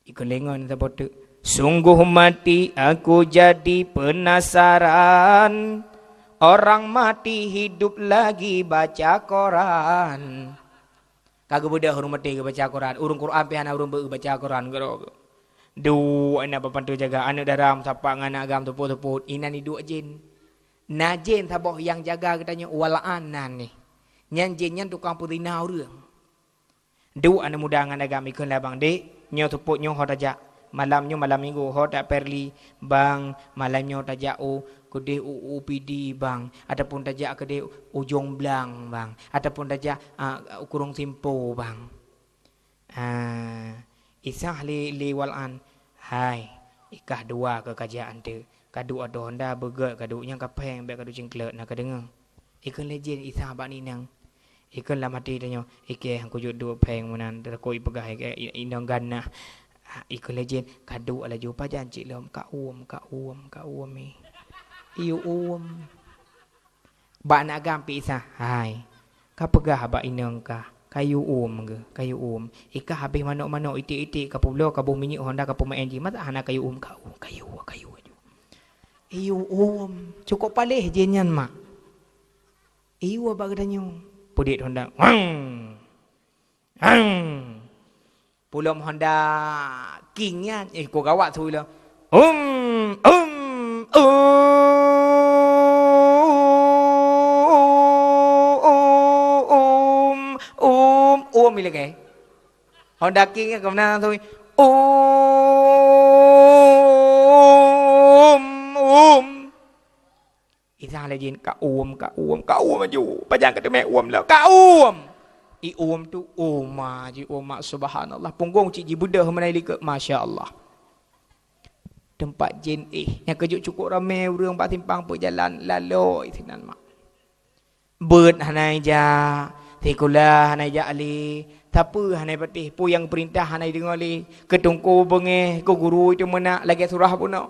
Ikeulengon saboh teuk. Sungguh mati aku jadi penasaran. Orang mati hidup lagi baca koran. Ka geubeudôh ureuëng maté geubaca Quran. Ureuëng Quran pih hana ureuëng beu baca Quran keudroe. Duek inan papantu jaga, aneuëk dara meusapat ngon aneuëk agam seupôt-seupôt, inan iduek jén. Na jén saboh nyang jaga geutanyoe, wal an nan neh. Nyan jén nyan tukang peuzina ureuëng. Duek aneuëk muda ngon agam, ikheun lé abang, "Dek, nyoe seupôt nyoe ho tajak. Malam nyoe malam minggu ho tajak Perli, bang. Malam nyoe tajak u keudeh u, u Pidie, bang. Ataupun tajak keudeh u Jomblang, bang. Ataupun tajak, ah, u Kurong Simpo, bang." Ah, Isa lé, lé wal an, "Hai, ikah dua keu kajak anteuk. Kaduek ateueh honda beugét kaduek nyang ka pheng, bék kaduek cingklek na kadeungoe." Ikheun lé jén Isa bak inong. Ikheun lam até tanyoe, "Ikeh, han kujeuet duek pheng meunan, takot ipeugah ikeh i-, inong ganah." Ah, ikheun lé jén, "Kaduek laju, pajan cit lom, ka uem, ka uem, ka uem, eh." Iyue uem. Bak aneuk agam pih Isa, "Hai, kapeugah bak inong kah, kayue uem geuh, kayue uem. Ikah habéh manok-manok iték-iték, kapeubloe, kaboh minyeuk honda, kapeumeu'en jih, masa hana kayue uem, ka uem, kayue, kayue laju." Iyue uem, cukôp paléh jén nyan mak. Iyue bak geutanyoe. Peudiet honda. Wang! Wang! Pulom honda King nyan, eh, ko gawat su ila. Um, um, um, um, um, ilagée. Honda King nyan keunan su. Um, um. Isa lé jén, "Ka uem, ka uem, ka uem laju. Pajan kateumé uem lom, ka uem." I uem tu, uem ma ji, uem ma, subhanallah. Punggong cit jibeudôh meunan likot, masya Allah. Teumpat jén éh, nyang keujeuet cukôp ramé ureuëng bak simpang peujalan, lalôi sinan mak. Beuet hana ijak, sikula hana ijak lé, sapeue hana ipatéh, peue nyang peurintah hana ideungoe lé, keu teungku beungéh, keu guru itu meunak lagée surah bunoe.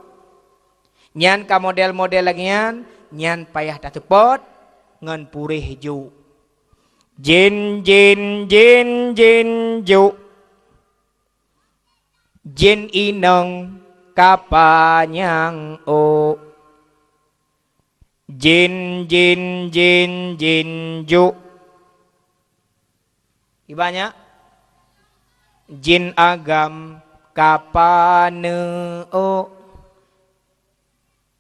Nyan ka model-model lagée nyan, nyan payah taseupôt ngon puréh jôk. Jén, jén, jén, jén jôk. Jén inong ka panyang ôk. Jén, jén, jén, jén jôk. Ibanyak. Jén agam ka paneuk ôk.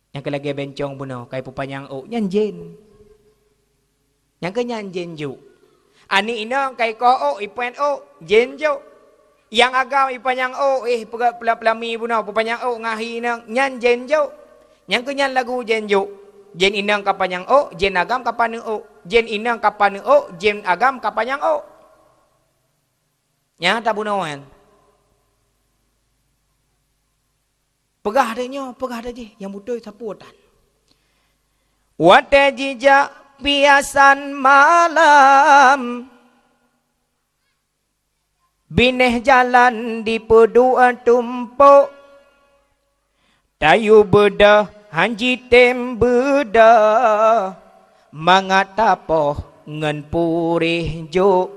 Nyang keu lagée bencong bunoe, ka ipeupanyang ôk, nyan jén. Nyang keu nyan jén jôk. Aneuk inong ka ikoh ôk, ipeuet ôk, jén jôk. Nyang agam ipanyang ôk, eh, peugah pela-, peulami bunoe, peupanyang ôk ngon ahi inong, nyan jén jôk. Nyang keu nyan lagu jén jôk. Jén inong ka panyang ôk, jén agam ka paneuk ôk. Jén inong ka paneuk ôk, jén agam ka panyang ôk. Nyang tabunoe nyan. Peugah deh nyoe, peugah deh jih, nyang beutôi sapeue tan. Watée jijak piasan malam, binéh jalan dipeuduek tumpôk. Tayue beudôh han jitem beudôh, mangat tapoh ngon puréh jôk.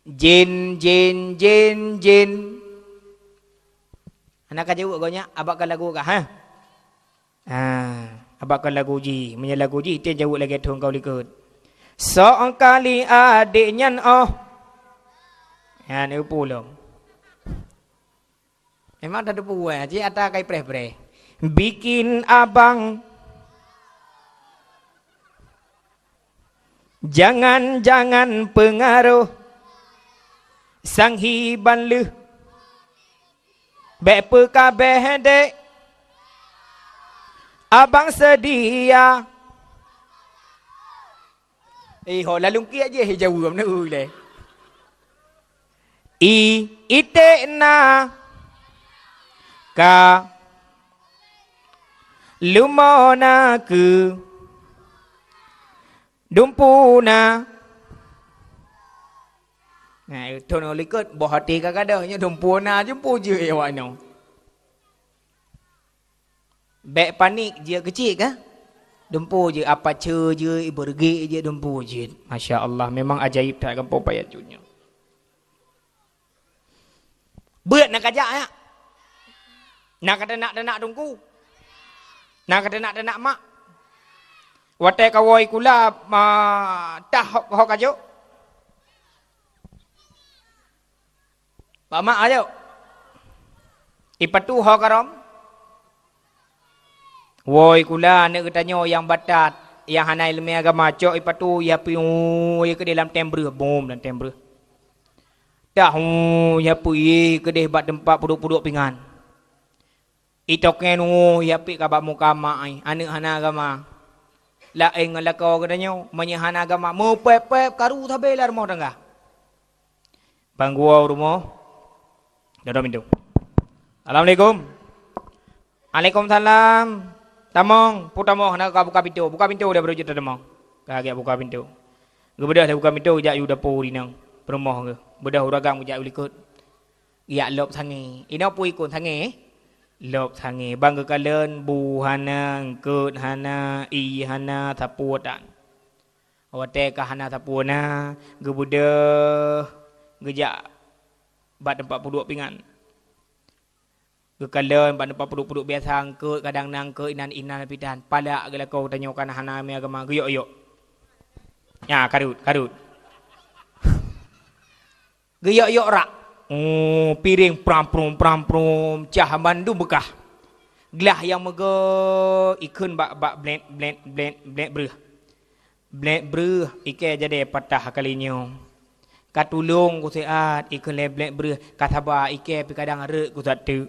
Jén, jén, jén, jén. Hana ka jaweueb goe nyan, abakkan lagu kah, ha? Ha, abakkan lagu jih. Meunyoe lagu jih, item jaweueb lagée thôn ka u likot. Sok kali adék nyan oh. Ha, neupeu lom. Memang tateupeue, cit ata kai preh-preh. Bikin abang jangan-jangan pengaruh, sang hi ban lheueh. Bék peukabeh dek, abang seudia. Eh, ho lalungkiek jih jaweueb na, ui lé. I, iték na ka, leumo na keu, dumpu na. Nah, thôn likot boh até ka gadôh nyoe dumpu na, dumpu jeuet awak nyoe. Bék panik jeuet keuchik ka. Dumpu jeuet, apa ce jeuet, ibeureugi jeuet, dumpu jeuet. Masya Allah, memang ajaib that gampông payah cut nyoe. Beuet na kajak ya. Na ka teunak-teunak teungku. Na ka teunak-teunak mak. Watée kawoe kula ma tah ho, ho kajok. Bak mak ayo. Ipatu ho karom. Woe kula aneuk geutanyoe nyang batat, nyang hana ileumèe agama, cok ipatu, ihapi, hu, ikeudeh lam tem breuh, bom lam tem breuh. Tah, hu, ihapi, ikeudeh bak teumpat peuduek-peuduek pingan. Itokeng, hu, ihapi ka bak muka mak, ai, aneuk hana agama. Laén ngon lakoe geutanyoe, meunyoe hana agama, meupép-pép karu sabe lam rumoh tangga. Bang gua u rumoh. Dodong pintoe. Assalamualaikum. Waalaikumsalam. Tamong, pu tamong, hana ka buka pintoe. Buka pintoe dah baru jeuet tamong. Ka geujak buka pintoe. Geubeudôh lé buka pintoe, geujak u dapu rinong. Peurumoh geuh. Beudôh ureueng agam geujak u likot. Geujak lôb sangé. Inoe peue ikon sangé? Lôb sangé. Bang geukalon bu hana, eungkot hana, ié hana, sapeue tan. Watèe ka hana sapeue na, geubeudôh, geujak bak teumpat peuduek pingan. Geukalon bak teumpat peuduek-peuduek biasa, eungkot, kadang na eungkot inan-inan pitan. Palak geulakoe tanyoe ka hana ileumèe agama, geuyok-yok. Nya, karut, karut. Geuyok-yok rak. Oh, piréng pram-prum, pram-prum, cah mandum beukah. Glah nyang meugét ikheun bak, bak blét, blét, blét, blét breuh. Blét breuh ikèe jadèe patah kali nyoe. Ka tulông ku siat ikheun lé blét breuh, ka saba ikèe pih kadang rhot ku siat teuk.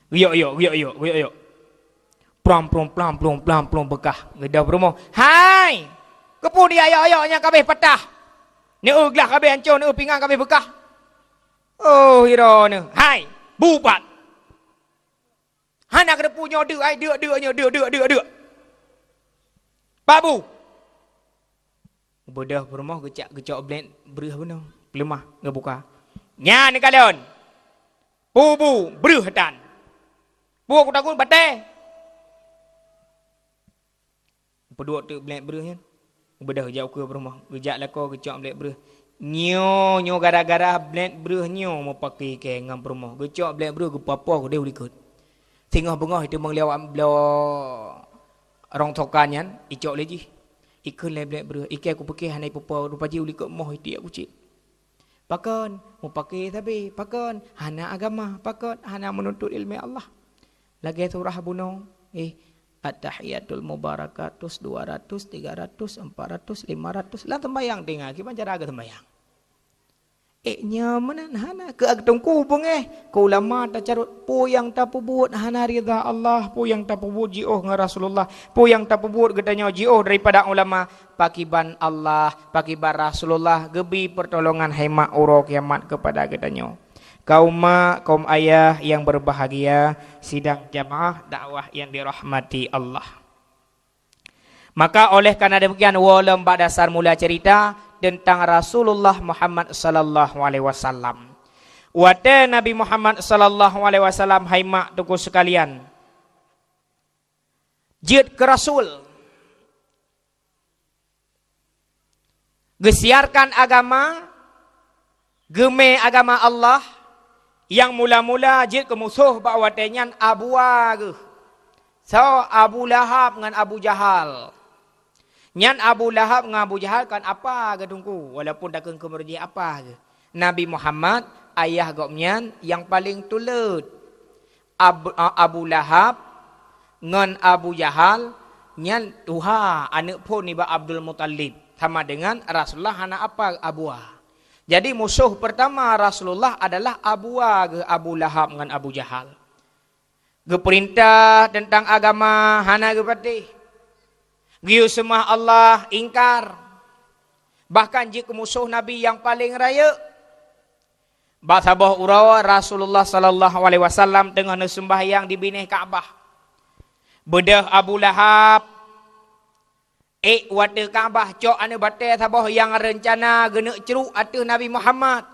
Geuyok-yok, geuyok-yok, geuyok-yok. Plam plong, plam plong, plam plong beukah. Geudong peurumoh. Hai! Keupeue di ayok-ayok nyang ka abéh patah? Neueu glah ka abéh ancô, neueu pingan ka abéh beukah. Oh, hiro neuh. Hai! Bu pat! Hana keudeupu nyoe deuk, ai deuk, deuk nyoe deuk, deuk, deuk, deuk. Pak bu! Beudôh peurumoh geucak, geucok blét breuh bunoe. Peuleumah, geubuka. Nyan neukalon. Pu bu, breuh tan. Pu ku takot batèe. Peuduek teuk blét breuh nyan. Beudôh jak ukeue peurumoh. Geujak lakoe geucok blét breuh. Nyoe, nyoe gara-gara blét breuh nyoe meupaké kèe ngon peurumoh. Geucok blét breuh geupapoh keudeh u likot. Singoh beungoh iteumeung lé awak bloe rongsokan nyan, icok lé jih. Ikheun lé blét breuh, ikèe kupeuké hana ipeupo, rupa jih u likot moh itiek kucék. Pakon? Meupaké sabe. Pakon? Hana agama. Pakon? Hana meununtut ileumèe Allah. Lagèe surah bunoe, eh, at-tahiyatul mubarakatus, dua ratus, tiga ratus, empat ratus, lima ratus. Lam seumbahyang teungoh, kiban cara geuseumbahyang. Eh, nyoe meunan hana. Keu teungku beungèh, keu ulama tacarôt, peue nyang tapeubuet hana ridha Allah, peue nyang tapeubuet jiôh ngon Rasulullah, peue nyang tapeubuet geutanyoe jiôh daripada ulama, pakriban Allah, pakriban Rasulullah geubri peurtolongan hai mak uroe kiamat keupada geutanyoe. Kaum mak, kaum ayah nyang beubahgia, sidang jamaah dakwah nyang dirahmati Allah. Maka oleh karena demikian, woe lom bak dasar mula cerita tentang Rasulullah Muhammad sallallahu alaihi wasallam. Watèe Nabi Muhammad sallallahu alaihi wasallam, hai mak teungku sekalian, jeuet keu rasul, geusiarkan agama, geumè agama Allah, nyang mula-mula jeuet keu musoh bak watèe nyan abua geuh. Soe? Abu Lahab ngon Abu Jahal. Nyan Abu Lahab ngon Abu Jahal kon apa geuh teungku, walaupun takheun keu meureuji apa geuh. Nabi Muhammad, ayah gobnyan nyang paleng tuleuet. Ab-, a-, Abu Lahab ngon Abu Jahal nyan tuha aneuk phon nibak Abdul Muthalib, sama dengan Rasulullah hana apa abua. Jadi, musoh peurtama Rasulullah adalah abua geuh Abu Lahab ngon Abu Jahal. Geupeurintah teuntang agama hana geupatéh. Geuyue seumah Allah ingkar. Bahkan jeuet keu musoh Nabi nyang paleng rayeuk. Bak saboh uroe Rasulullah sallallahu alaihi wasallam teungoh neuseumbahyang di binéh Ka'bah. Beudôh Abu Lahab ék u ateueh Ka'bah, cok aneuk batèe saboh nyang reuncana geuneuk crok ateueh Nabi Muhammad.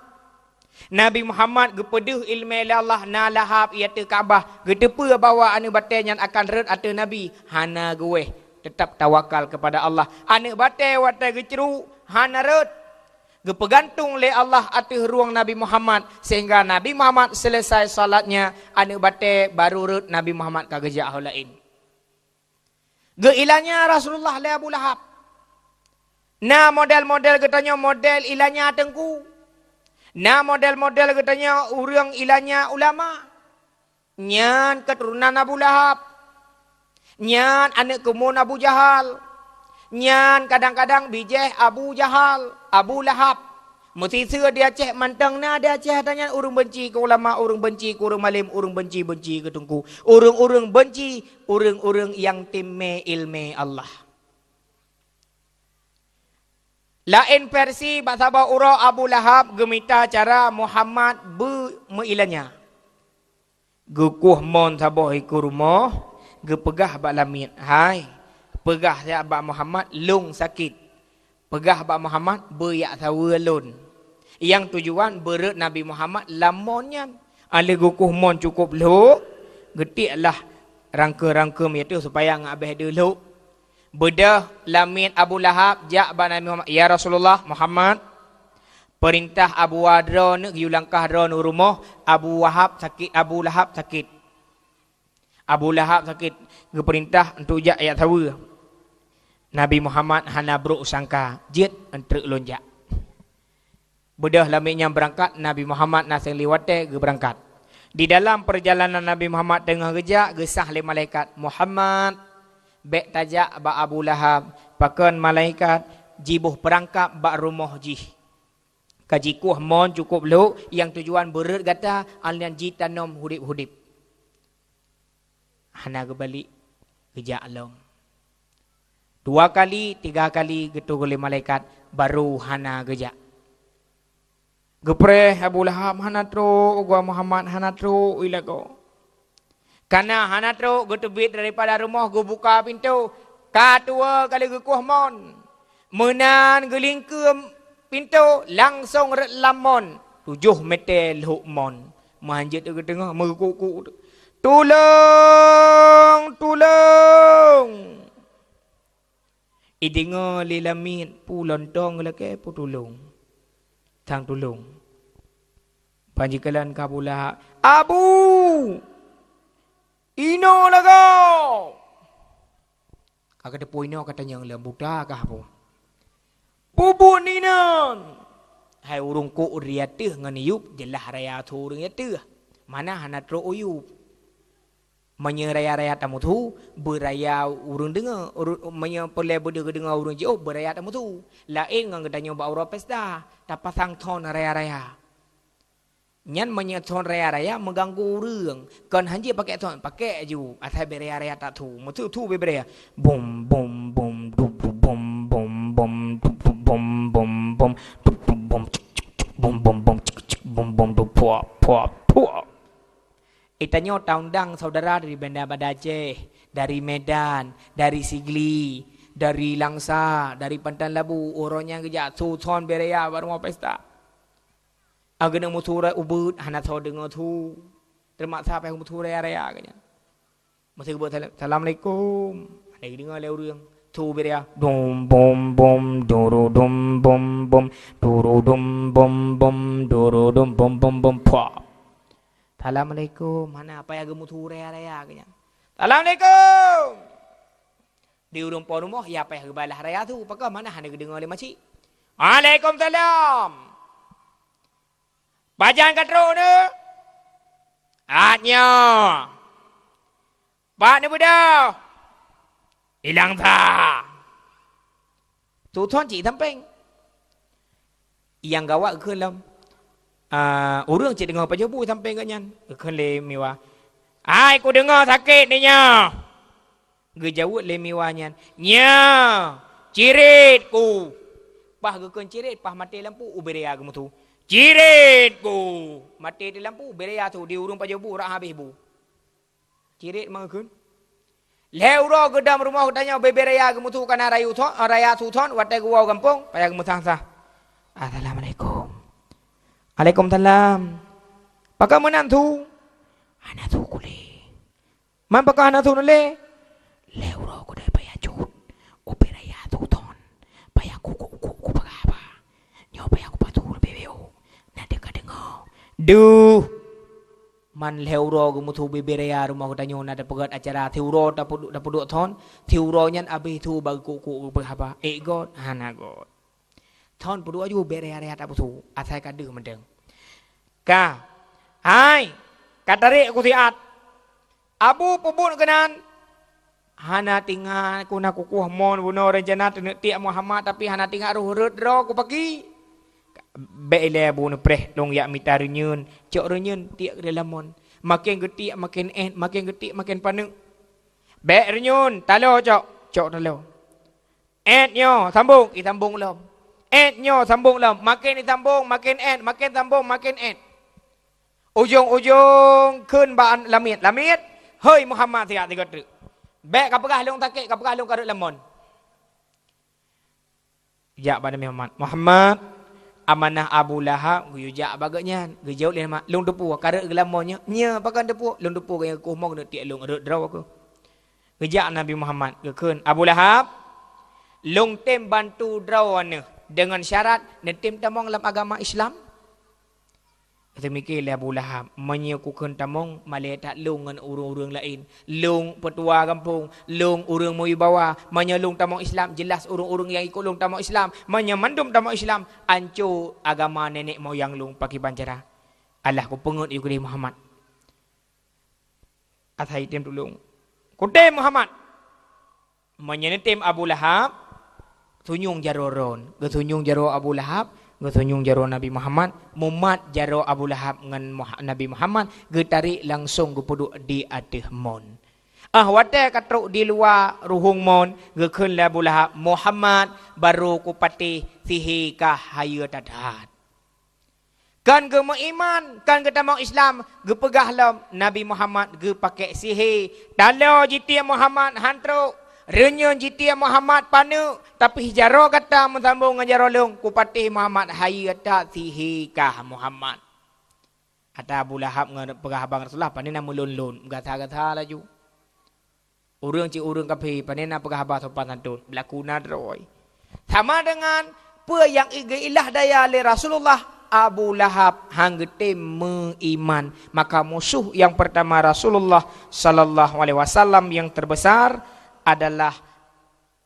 Nabi Muhammad geupeudeuh ileumèe lé Allah na Lahab i ateueh Ka'bah, geuteupeue bahwa aneuk batèe nyan akan rhot ateueh Nabi, hana geuwéh, teutab tawakal keupada Allah. Aneuk batèe watèe geucrok hana rhot. Geupeugantong lé Allah ateueh rueng Nabi Muhammad, sehingga Nabi Muhammad selesai salatnya, aneuk batèe baru rhot Nabi Muhammad ka geujak ho laén. Geuilanya Rasulullah lé Abu Lahab. Na model-model geutanyoe model ilanya teungku. Na model-model geutanyoe ureueng ilanya ulama. Nyan keuturonan Abu Lahab. Nyan aneuk keumuen Abu Jahal. Nyan kadang-kadang bijéh Abu Jahal, Abu Lahab. Meusiseu di Aceh mantong na di Aceh ata nyan ureuëng beunci keu ulama, ureuëng beunci keu ureuëng malém, ureuëng beunci-beunci keu teungku. Ureuëng-ureuëng beunci ureuëng-ureuëng nyang teumé iéleumé Allah. Laén versi bak saboh uroe Abu Lahab geumita cara Muhammad beu meuilanya. Geukueh mon saboh ikeue rumoh, geupeugah bak lamiet, "Hai, peugah siat bak Muhammad lôn sakét. Peugah bak Muhammad beu jak saweue lôn." Nyang tujuan beureuet Nabi Muhammad lam mon nyan. Alheuh geukueh mon cukôp lhok, geutiek lah rangkeum-rangkeum ié teuh supaya ngat abéh deuh lhok. Beudôh lamiet Abu Lahab jak bak Nabi Muhammad, "Ya Rasulullah Muhammad, peurintah Abu Wa droeneuh geuyue langkah droeneuh u rumoh, Abu Wahab sakét, Abu Lahab sakét." Abu Lahab sakét, geupeurintah untuk jak jak saweue. Nabi Muhammad hana brôk sangka, "Jeuet, eunteuk lôn jak." Beudôh lamiet nyan beurangkat, Nabi Muhammad na seuliwan watée geubeurangkat. Di dalam peurjalanan Nabi Muhammad teungoh geujak, geusah lé malaikat, "Muhammad, bék tajak bak Abu Lahab, pakon malaikat jiboh peurangkab bak rumoh jih. Ka jikueh mon cukôp lhok nyang tujuan beureuet gata, alheuh nyan jitanom hudép-hudép." Hana geubalik, geujak lom. Dua kali, tiga kali geutôh lé malaikat, barô hana geujak. Geupreh Abu Lahab, "Hana trôk, gua Muhammad hana trôk ilagoe." Kana hana trôk, geuteubiet daripada rumoh, geubuka pintoe. Ka tuwoe ka lheueh geukueh mon. Meunan geulingkeue pintoe, langsong rot lam mon. Tujoh mètè lhok mon. Meuhan jeuet geuteungoh, meugeukuek-kuek. "Tulông! Tulông!" Ideungoe lé lamiet, peue lontong lakée peue tulông. Sang tulông. Ban jikalon ka Abu Lahab, "Abu! Inoe lagoe!" Ka geuteupeue inoe ka tanyong lom, buta kah peue? "Peue buet inan?" Hai ureuëng kôk di ateueh ngon yup, jeulaih raya tho ureuëng ateueh. Mana hana trôk u yup. Meunyoe raya-raya tameusu, beuraya ureuëng deungoe, ureu-, meunyoe peureulée beudeuh geudeungoe ureuëng jiôh, beuraya tameusu. Laén ngon geutanyoe bak uroe pesta, tapasang thon raya-raya. Nyan meunyoe thon raya-raya meuganggu ureuëng, kon hanjeuet pakék thon, pakék ju, asai beu raya-raya tathu. Meuthu-thu beu raya. Bum, bum, bum, du, du, bum, bum, bum, du, du, bum, bum, bum, du, du, bum, cik, cik, cik, bum, bum, bum, cik, cik, bum, bum, du, puak, puak, puak. Eh, tanyoe taundang saudara dari Banda Banda Aceh, dari Medan, dari Sigli, dari Langsa, dari Panton Labu, uroe nyan geujak thu thon beu raya bak rumoh pesta. Ageuneuk meusu raya ubeuet, hana soe deungoe thu. Teumaksa payah meusu raya-raya geuh nyan. Meusu geubuet salam, "Assalamualaikum." Hana geudeungoe lé ureuëng. Thu beu raya. Dum bum bum, duru dum bum bum, duru dum bum bum, duru dum bum bum bum, pah. "Assalamualaikum." Hana, payah geumeusu raya-raya geuh nyan. "Assalamualaikum." Di ureuëng po rumoh, ya payah geubalah raya thu. Pakon mana hana geudeungoe lé macik. "Waalaikumsalam." "Pajan ka trôk neuh?" "Át nyoe." "Pat neubeudôh?" "Ilang sa." Thu thon cit sampéng. Nyang gawat geukheun lom, ah, ureuëng cit deungoe pajoh bu sampéng geuh nyan. Geukheun lé Miwa, "Hai, kudeungoe sakét nyoe." Geujaweueb lé Miwa nyan, "Nyoe, cirét ku." Paih geukheun cirét, paih maté lampu, ubé raya geumeusu. "Cirét ku." Maté di lampu, ubé raya su, di ureuëng pajoh bu, rak habéh bu. Cirét mangkeun. Lhée uroe geudong rumoh geutanyoe beu-beu raya geumeusu kana rayu thon, raya su thon, watée geuwoe gampông, payah geumeusangsah. "Assalamualaikum." "Waalaikumsalam." "Pakon meunan su?" "Hana su kulé." "Man pakon hana su nulée?" "Lhée uroe keudeh payah jeuet, ubé raya su thon, payah kukuk-kuk kupeugah haba. Nyoe payah kupasu leubeh-leubeh, na teuka deungoe." Deuh! Man lhée uroe geumeusu beu-beu raya rumoh geutanyoe na tapeugét acara siuroe tapeuduek, tapeuduek thon, siuroe nyan abéh su bak geukuk-kuk kupeugah haba. Ék göt? Hana göt. Thon peuduek aju beu raya-raya tapeusu, asai ka deuh mantong. Ka. "Hai, ka tarék ku siat." "Abu, peubuet keunan?" Hana tingat ku na kukuh mon bunoe rencana teuneuk tiek Muhammad, tapi hana tingat roh rot droe ku paki. Bèk ilèe bu neupreh lôn jak mita reunyeun, cok reunyeun tiek keu dalam mon. Maken geutiek maken èt, maken geutiek maken paneuk. Bèk reunyeun, taloe cok, cok taloe. Èt nyoe, sambông, isambông lom. Èt nyoe, sambông lom. Maken isambông, maken èt, maken sambông, maken èt. Ujông-ujông kheun bak lamiet, "Lamiet, hôi Muhammad, siat sigoe treuk. Bèk kapeugah lôn sakét, kapeugah lôn ka rhot lam mon." Jak bak Nabi Muhammad, "Muhammad, amanah Abu Lahab geuyue jak bak geuhnyan." Geujaweueb lé Muhammad, "Lôn teupeue, ka rhot geuh lam mon nyoe." "Nyo, pakon teupeue?" "Lôn teupeue geuhnyan kukuh mon keuneuk tiek lôn, rhot droe kheueh." Geujak Nabi Muhammad, geukheun, "Abu Lahab, lôn tem bantu droeneuh deungon syarat neutem tamong lam agama Islam." Teumike lé Abu Lahab, "Meunyoe kukheun tamong, malèe that lôn ngon ureueng-ureueng laén. Lôn peutua gampông, lôn ureueng meuwibawa. Meunyoe lôn tamong Islam, jeulaih ureueng-ureueng nyang ikot lôn tamong Islam. Meunyoe mandum tamong Islam, anco agama nenek moyang lôn pakriban cara. Alah kupeungeut yue keudeh Muhammad." "Asai tem tulông." "Kutem Muhammad." Meunyoe neutem Abu Lahab, sunyueng jaroe droe. Geusunyueng jaroe Abu Lahab, geusunyueng jaroe Nabi Muhammad, mumat jaroe Abu Lahab ngon Muha-, Nabi Muhammad, geutarek langsong geupeuduek di ateueh mon. Ah, watèe ka trok di luwa ruhueng mon, geukheun lé Abu Lahab, "Muhammad, barô kupatéh sihé kah hayeue that-that." Kan geumeuiman, kan geutamong Islam, geupeugah lom Nabi Muhammad geupakèk sihé. Taloe jitiek Muhammad han trok, reunyeun jitiek Muhammad paneuk, tapi jaroe gata meusambông ngon jaroe lôn, kupatéh Muhammad hayeue that sihé kah Muhammad. Ata Abu Lahab ngon peugah haba ngon Rasulullah, pane na meulôn-lôn, meugasa-gasa laju. Ureueng cit ureueng kafé, pane na peugah haba sopan santun, beulaku na droe. Sama deungon peue nyang i-, geuilah daya lé Rasulullah, Abu Lahab han geutem meuiman. Maka musoh nyang peurtama Rasulullah sallallahu alaihi wasallam nyang teubesar adalah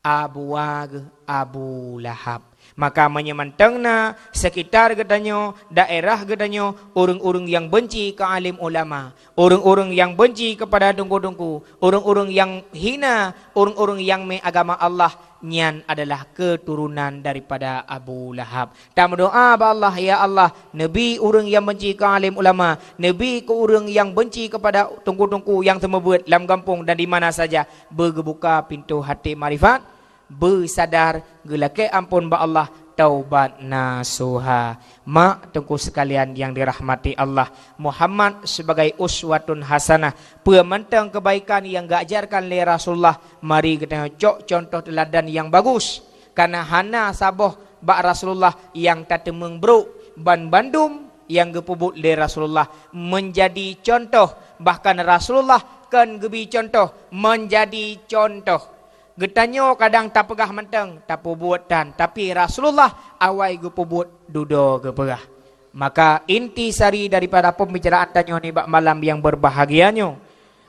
abu geuh, Abu Lahab. Maka meunyoe mantong na sekitar geutanyoe, daerah geutanyoe, ureueng-ureueng nyang beunci keu alim ulama, ureueng-ureueng nyang beunci keupada teungku-teungku, ureueng-ureueng nyang hina, ureueng-ureueng nyang mé agama Allah, nyan adalah keuturonan daripada Abu Lahab. Tameudoa bak Allah, "Ya Allah, neubi ureueng nyang beunci keu alim ulama, neubi keu ureueng nyang beunci keupada teungku-teungku nyang seumeubeuet lam gampông dan di mana saja, beugeubuka pintoe haté makrifat, beusadar, geulakèe amphon bak Allah, taubat nasuha." Mak teungku sekalian nyang dirahmati Allah, Muhammad sebagai uswatun hasanah, peue mantong keubaikan nyang geuajarkan lé Rasulullah, mari geutanyoe cok cuntoh teuladan nyang bagus. Kareuna hana saboh bak Rasulullah nyang tateumeung brok, ban bandum nyang geupeubuet lé Rasulullah meunjadi cuntoh, bahkan Rasulullah kon geubi cuntoh, meunjadi cuntoh. Geutanyoe kadang tapeugah mantong, tapeubuet tan, tapi Rasulullah awai geupeubuet, dudoe geupeugah. Maka inti sari daripada pembicaraan tanyoe nibak malam nyang berbahagia nyoe,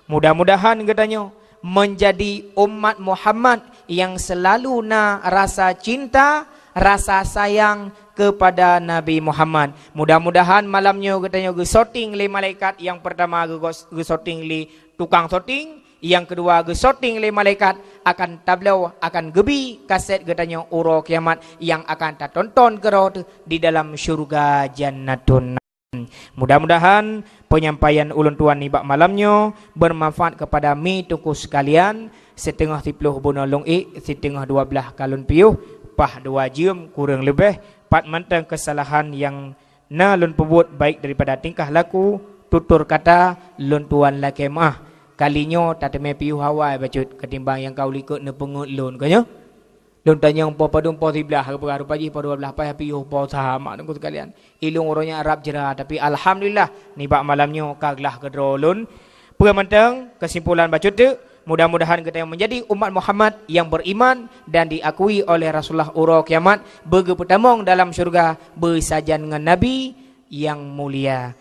mudah-mudahan geutanyoe meunjadi umat Muhammad nyang seulalu na rasa cinta, rasa sayang keupada Nabi Muhammad. Mudah-mudahan malam nyoe geutanyoe geusyuting lé malaikat, nyang peurtama geugos-, geusyuting lé tukang syuting, nyang keudua geusyuting lé malaikat, akan tabloe, akan geubi kasét geutanyoe uroe kiamat nyang akan tatonton keudroe di dalam syeuruga Jannatun Na'im. Mudah-mudahan penyampaian ulôn tuan nibak malam nyoe bermanfaat kepada mi teungku sekalian. Siteungoh siplôh bunoe lôn ék, siteungoh dua blaih ka lôn piôh, paih dua jeuem kureueng leubeh, pat mantong keusalahan nyang na lôn peubuet baik daripada tingkah laku, tutur kata, lôn tuan lakèe meu'ah. Kali nyoe tateumé piôh awai bacut ketimbang nyang ka u likôt neupeungeut lôn, ka nyoe? Lôn tanyong poh padum, poh siblaih, geupeugah rupa jih poh dua blaih, paih piôh poh sa, mak teungku sekalian. Ilôn uroe nyan rab jra, tapi alhamdulillah nibak malam nyoe ka glah keudroe lôn. Peue mantong, keusimpulan bacut teuk, mudah-mudahan geutanyoe meunjadi umat Muhammad nyang beriman dan diakui oleh Rasulullah uroe kiamat, beugeupeutamong dalam syeuruga beusajan ngon Nabi nyang mulia.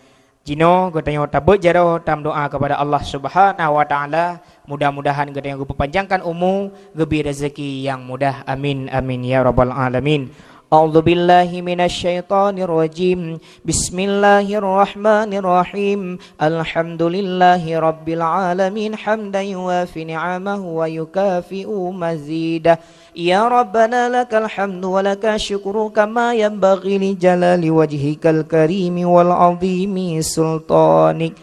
Jinoe geutanyoe tabeuet jaroe tameudoa keupada Allah Subhanahu wa Taala, mudah-mudahan geutanyoe geupeupanjangkan umu, geubri rezeki nyang mudah. Amin, amin, ya rabbal alamin. أعوذ بالله من الشيطان الرجيم. بسم الله الرحمن الرحيم. الحمد لله رب العالمين، حمدا يوافي نعمه ويكافئ مزيده. يا ربنا لك الحمد ولك الشكر كما ينبغي لجلال وجهك الكريم وعظيم سلطانك.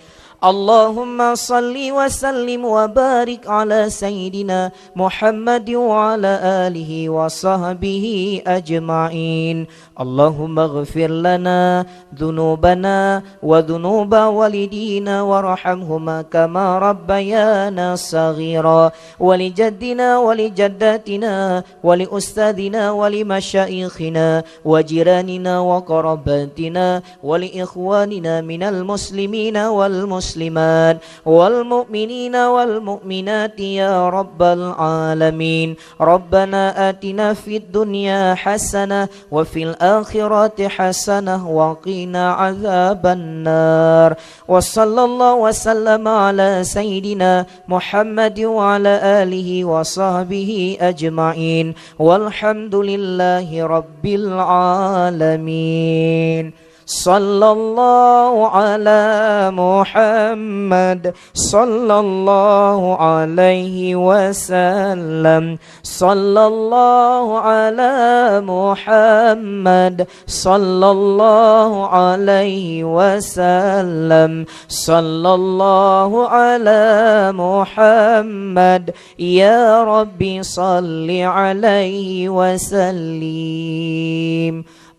اللهم صل وسلم وبارك على سيدنا محمد وعلى آله وصحبه أجمعين. اللهم اغفر لنا ذنوبنا وذنوب والدينا وارحمهما كما ربيانا صغيرا، ولجدنا ولجداتنا ولأستاذنا ولمشايخنا وجيراننا وقراباتنا ولإخواننا من المسلمين والمسلمات والمؤمنين والمؤمنات يا رب العالمين. ربنا آتنا في الدنيا حسنة وفي الآخرة حسنة وقنا عذاب النار. وصلى الله وسلم على سيدنا محمد وعلى آله وصحبه أجمعين. والحمد لله رب العالمين. صلى الله على محمد، صلى الله عليه وسلم. صلى الله على محمد، صلى الله عليه وسلم. صلى الله على محمد، يا رب صل عليه وسلم.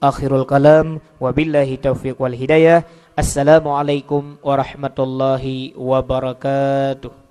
آخر الكلام، وبالله التوفيق والهداية. السلام عليكم ورحمة الله وبركاته.